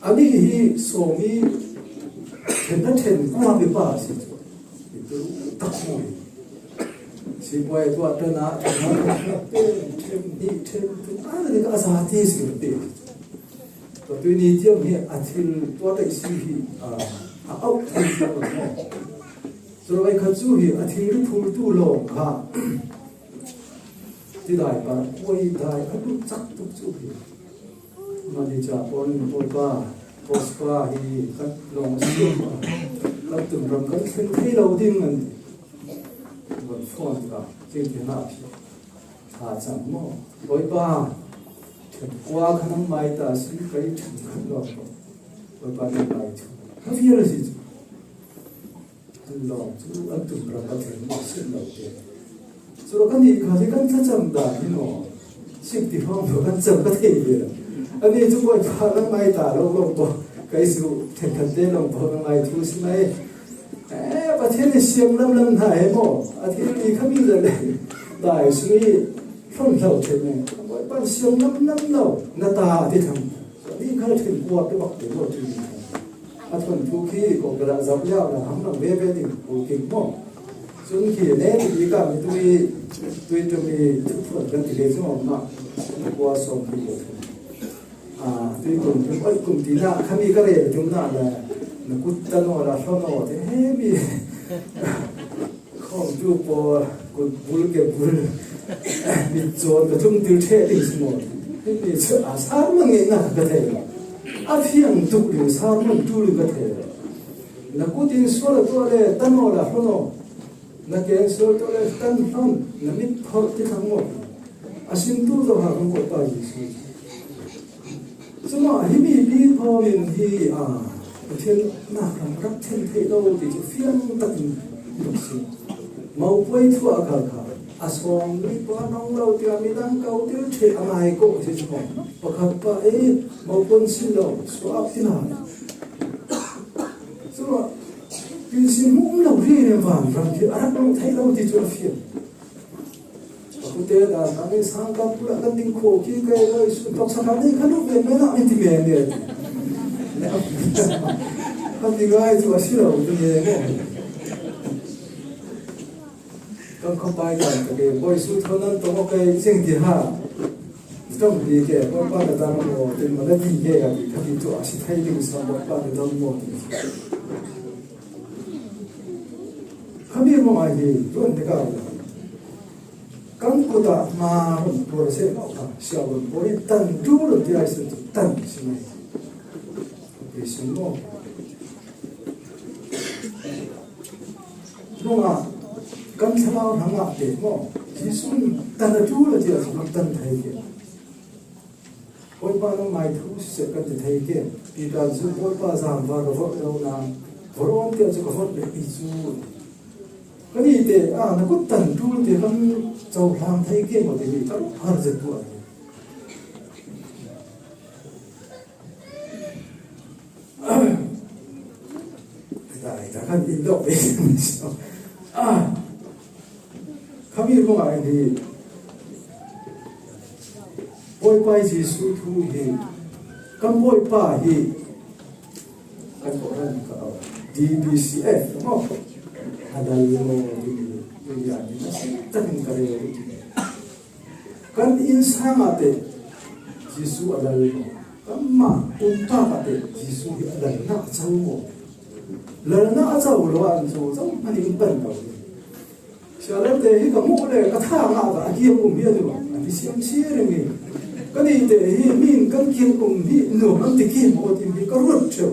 A nih hi sawmi ṭhen na ṭhen kua mi pa a si cu. Hi tu tak maw hi. Sipuai tua tana, ṭhen, ṭhen, ṭhen, ṭhen, a, ni ka sa ti si ti. Tua tui ni tiang hi a thil tua tai si hi, a, a au thil tua mo. Tua vai kha chu hi a thil ri phul tu lo kha. Ti dai pa, kuai dai, a tu chak tu chu hi. Mani cha pon, pon pa, pos pa hi, kan long si pa. Kan tum ram kan thlen thei lo ding an. Bon phone ka, tin te na phi. Tha chang mo. Bawipa, ṭhen kua kha nang mai ta si, kei ṭhen khat lo. Bawipa nang mai thu. Kha vial a si chu. An lawm chu, an tum ram ka thei maw, sin lo te. Chu lo ka nih kha hi kan thlacham dan hi maw. Sik ti hawng lo kan cham ka thei ve. Ani chu Bawipa nang mai ta lo lo pawh. Kei chu ṭhen khat te lo pawh nang mai thu si mai. Eh, Pathian in siam lam lam hna he maw? A thil ni kha mi le le. Dai sung i hlon hlo ṭhen e. Bawipa siam lam lam lo. Na ta a ti tham. Ni kha ṭhen kuat te bak te maw ti ni kha. A thon thu khi ko ka la zam liau la ham lang ve ve ding ko king maw. Sun khi ne ti ka mi tui, tui tu mi thu thon kan ti le chu maw ma. Kua sawm ti lo. A, tui kum, tui oi kum ti na, khami ka rel tum na la, na kut ta naw la, hlo naw te, he mi. Khawm tu pawl, kut bul ke bul, mit chawn ka tum til ṭhe ding si maw. He mi chu a sermon ngeina ka thei lo. A fiang tuk ding sermon tul ka thei lo. Na kut in sual a tuah le, ta naw la, hlo naw. Na keng sual tuah le, tan hlam, na mit phawrh ti thang maw. A sin tu zo ha kan Bawipa Jesuh. Cuma hi mipi phawng in hi, a, Pathian nak lam rak thlen theih lo ti cu fiang takin rak si. Mopuai thu a kal kha. A sawm mi pa nong lo tiah midang ko til ṭheh a ngai ko si cu. Pakhat pa, eh, mopuan si lo, suak ti hna. Cuma, pilsin hmuh lo ri ne van ram khi a rak lo thei lo ti cu a fiang. Pakute dan, a ngi sang kan pula kan ding khawh khi kai lo, i sun tawk sa kan ding kha lu ve me na, in ti me me. Kan ti ngai cu a si lo, ti me me. Kan khapai kan ka ke, boy su tho nan tong kai sing ti ha. Tong ti ke, boy pa na dam mo, tin ma na ti ke ka ti, ka ti cu a si thai ding sa, boy pa na dam mo ti. Khami mo ai hi, tuan te ka. Kan kut ah hna run tuar seh lo kha, siavuan pawl in tan ṭul ti ai sun tan si mai. Ti sun maw. Nungah kan thlarau hrangah te maw. Jesuh in tan a ṭul a ti ah kan tan thei ke. Bawipa nangmai thu siseh kan ti thei ke. Peter cu Bawipa zangva ka vorh lo nain, vorh awm tiah cu ka vorh lehmi cu. Kan i te, ah, na kut tan ṭul te kan cohlang thei ke maw timi ka ruk har zet tuah. Dai, dah kan in dawh ve. Ah, khami ruangah hi Bawipa Jesuh thu hi, kan Bawipa hi, kan Kawhhran ka au, D B C F, maw? A dal maw, ding, ding, ding, ding, a si takin ka rel. Kan innsang ah te Jesuh a lal maw? Kanmah pumpak ah te Jesuh hi a lalnak a co maw? Lalnak a co lo ah an co, zohhmanh in pan lo. Sialal te hi ka hmuh le ka tha ngah ah a kiang um hi a nuam, an i siam si ring i. Kan i te hi mi in kan kiang um hi nuam an ti ki maw ti hi ka ruat ṭheu.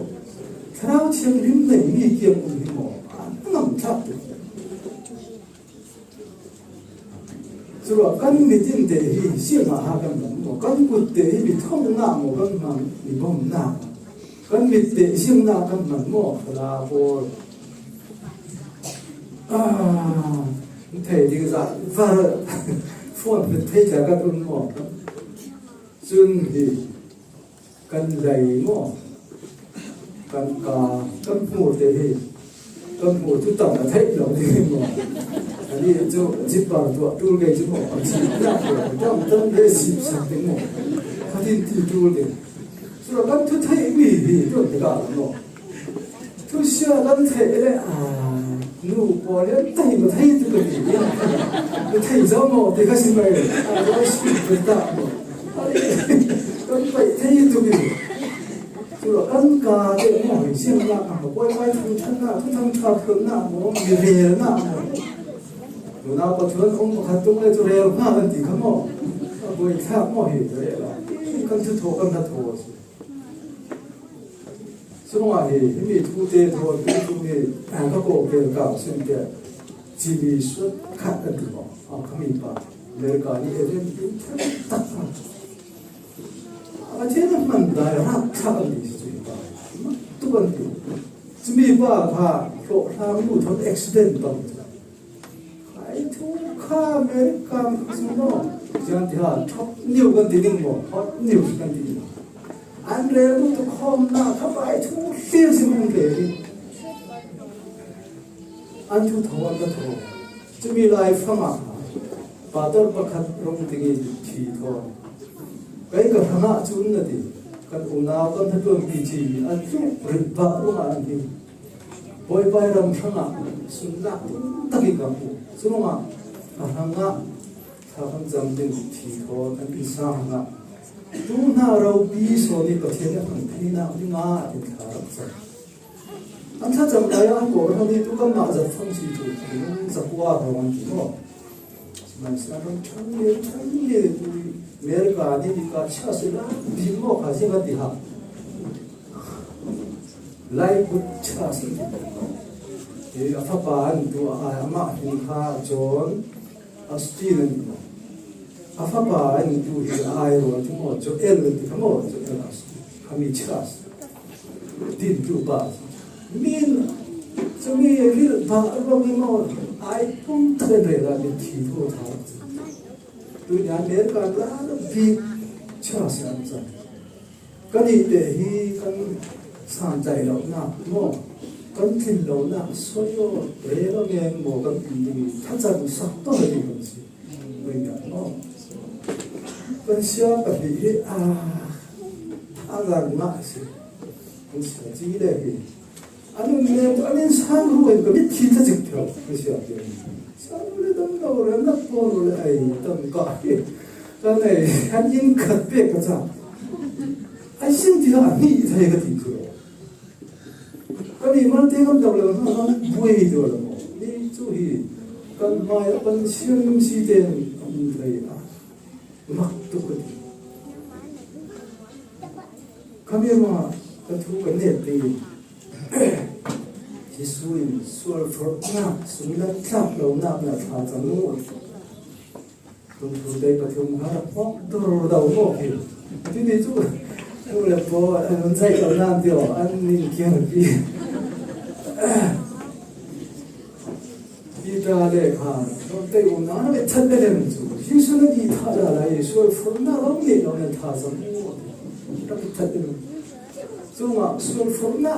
Thlarau Thianghlim nei mi kiang um hi maw? An ngam thlak tuk. Curuah kan mit in te hi siangah ha kan man maw? Kan kut te hi mi thongnak maw? Kan hmang mi bawmnak. Kan mit te siangnak kan man maw? Fala pawl. Ah, thei ding zah var. Phone mit thei tla kan um maw? Cun hi kan lei maw? Kan ka, kan hmur te hi, kan hmur cu tam a theih lo ding maw? Ani cu zipper tuah ṭul kei cu maw? A chim nak le tam tam le sip sak ding maw? Khatin ti ṭul ding. Cun kan thu theih mi hi tuan tikah maw? Thusia kan theih le, a, nu pawl hian thei ma thei tu ka ti. Ka thei zo maw ti ka si mai. A, zo si tu ta maw. A, kan paih thei tu ni. Chu lo kan ka te maw, hi siam na ka maw, pawi pai thang thang na, thu thang thang thang na maw, mi rel na maw. Nuna pa chuan um pakhat tung le chu rel hna kan ti kha maw. A buai thlak maw hi, rel a. Kan thu thaw, kan hla thaw. Chulungah hi, hemi thute thawn tu tu hi, ka kawh vel ka sin te, Jimmy Swaggart kan ti maw? A, khami pa, America ni event tu tak tak. A, Pathian a hman dai rak thlak an ti si chu hi pa. Tu kan ti. Chumi pa kha, hlawh hlang nu thawn accident bang. Ai thu kha American kha chu maw? Ziang ti ha, top new kan ti ding maw? Hot new kan ti ding. An rel tu tu khawm na kha pai thu hlir si mun rel ni. An thu thaw, an ka thaw. Chumi lai fanga, pastor pakhat rawng tingin thi thaw. Kei ka hrangah chun na ti, kan unau kan hnaṭuanpi chi an chu rilh bah ruangah an hi. Bawipai ram hrangah sun lak tum takin ka hmu. Chulungah ka hrangah thla kan cham ding thi thawn an insa hrangah, tu hna ropi sawn i Pathian a hman theihna dingah a tin thla rak cham. An thlacham lai a, an kawr hmang hi tu kanmah zat fang si tu, zakua hrawng an ti maw? Hmeichhia ram ṭhang le, ṭhang le tu, America ni ni ka chhia si la, bi maw kha si ka ti ha. Lai kut chhia si. E, a fapa an tu a, amah hin kha John Austin an ti maw? A fapa an tu hi a ai ro ti maw? Joel an ti kha maw? Joel Austin. Khami chhia si. Din tu pa. Min, chumi rilh bah ruang i maw, ai pum tak an rel a, min thi thaw tha. Tunia America la la bik chhia si an chang. Kan ih te hi kan san chai lo na maw? Kan thin lo na sawi aw, rel a ngen maw kan ti ding i thlacham sak tawh a ding kan si. Kan sia pahnih hi, a, a ngar ngah si. Kan sia chi le hi. An um nem, an in sang ruai ka mit khi ta chik phel. Kan sia ti. Sang le dam lo, ram nak pon le ai tam ka hi. Kan ai, an in khat pe ka cha. Ai sin ti ha ni thai ka ti thu. Kan i mal te kan dau le, kan buai dau le maw. Ni chu hi, kan hmai a pan siam si te an thei a. Mak tu ka ti. Khami ruangah ka thu kan nek ding. Jesu'n sual forhna, sung lam tlak lohna hna thlacham u. Tun thu te pathum kha rak phawk dur dau maw khi. Tuni chu, nu le pa, an zaih lohna an ti aw, an in kiar pi. Peter le kha, rawng tei umna na ve that ve lem chu. Jesu na di tha la lai, sual forhna rawng ni lo na tha zam u. Ka ve that ve lem. Chungah sual forhna,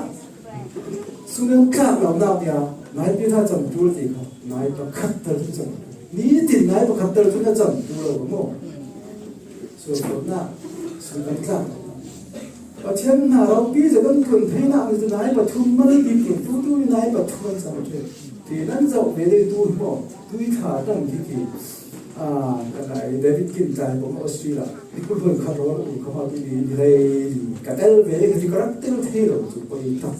sung lam tlak lo na pia, nai pi tha cham tul ti kha, nai pakhat tal chu cham. Ni tin nai pakhat tal chu na cham tul lo maw. Sual forhna, sung lam tlak. Pathian hna ropi zet kan tun theihna ang chu nai pathum man bik in tu tu nai pathum an chang thei. Ti nan zoh ve ding tu hi maw? Tui thla tang khi khi. A, ka nai David Kim tai pawm Australia. Ni kul hun khat rawn um kha ma tu ni ni lei. Ka tel ve ka ti ka rak tel thei lo chu poi ta.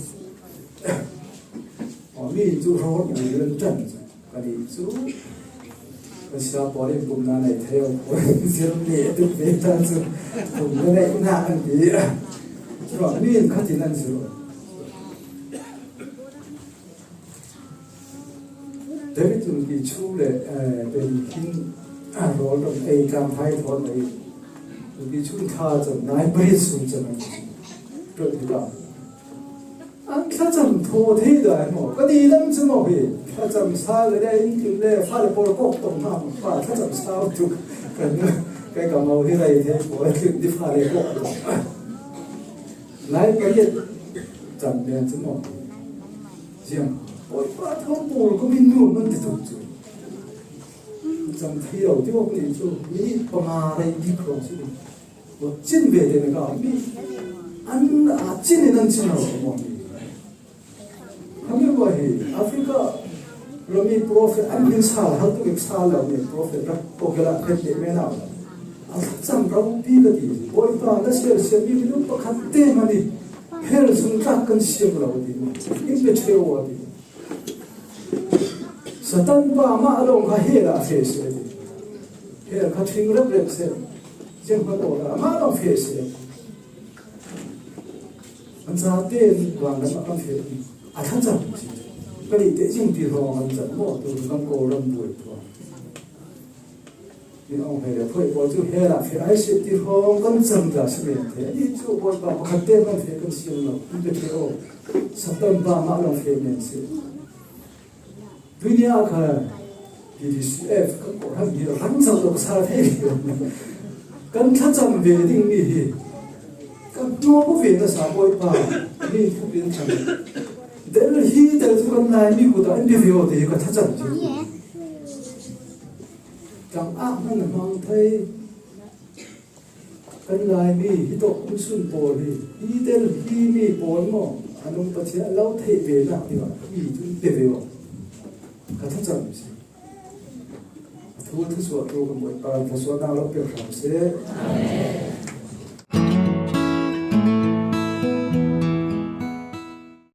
Aw, mi chu rawn um len tan. Ka nih chu, ka sia pawl in pumna nei thei awm, zir ni a tuk ve ta chu, pumna neihna an ti. Chuan mi in khatin an zir. David Lungki Chu le, eh, Benny Hinn, ah, rawl ram ei tlang phai thawn ei. Lungki Chu thla chan nai pariat sung chan an ti. Rawt hi ta. An thlacham thaw thei dai maw? Ka dihlam chu maw hi? Thlacham sa le le in kim le fa le pawl kawk tawng hna maw? Fa thlacham sa tuk. Kan, kei ka mau hi rei thei pawl tling di fa le kawk tawng. Nai pariat cham lian chu maw? Ziang. Pawi pa thaw pawl ko min nuam man ti tuk chu. Cham thei lo ti bawk ni chu. Minute panga rei dik rawng chu. Chin ve te na ka mi an a chin in an chin lo maw ni. Africa rami prophet an hin sal hal tu sa lo ni prophet ra ko gela phet de me na. A cham rau pi ka ti. Bawipa na sel sel mi minung pakhat te mani. Hell sung tlak kan siam lo ti. In pe cheu a ti. Satan pa ma lo kha hell a fe se ti. Hell kha thing rep rep se. Jem kha ko la ma lo fe se. An sa te ni ba na ma kan fe. A tha cham si. Ka ni te jing ti ro an cham mo tu kan ko ram boi tu. Ni ong he le phoi ko chu hell a fe ai se ti ro kan cham ta si me te. Ni chu Bawipa pakhat te man fe kan siam lo. Ni te fe o. Satan pa ma lo fe men se. Dunia kha P D C F kan ko han hi rang chau lo sa thei. Kan tha cham ve ding ni hi. Kan to ko ve na sa Bawipa. Ni thu pin cham. Delhi tel chu kan lai mi ku ta an bi ve o te ka tha cham chu. Tang a man mang thei. Kan lai mi hi tawh um sun pawl hi, hi tel hi mi pawl maw, a nung Pathian a lo theih ve nak dingah mi tun pe ve aw. Ka tha cham si. A thu thu suah tu ka muai pa, ka suah nak lo pe hram se.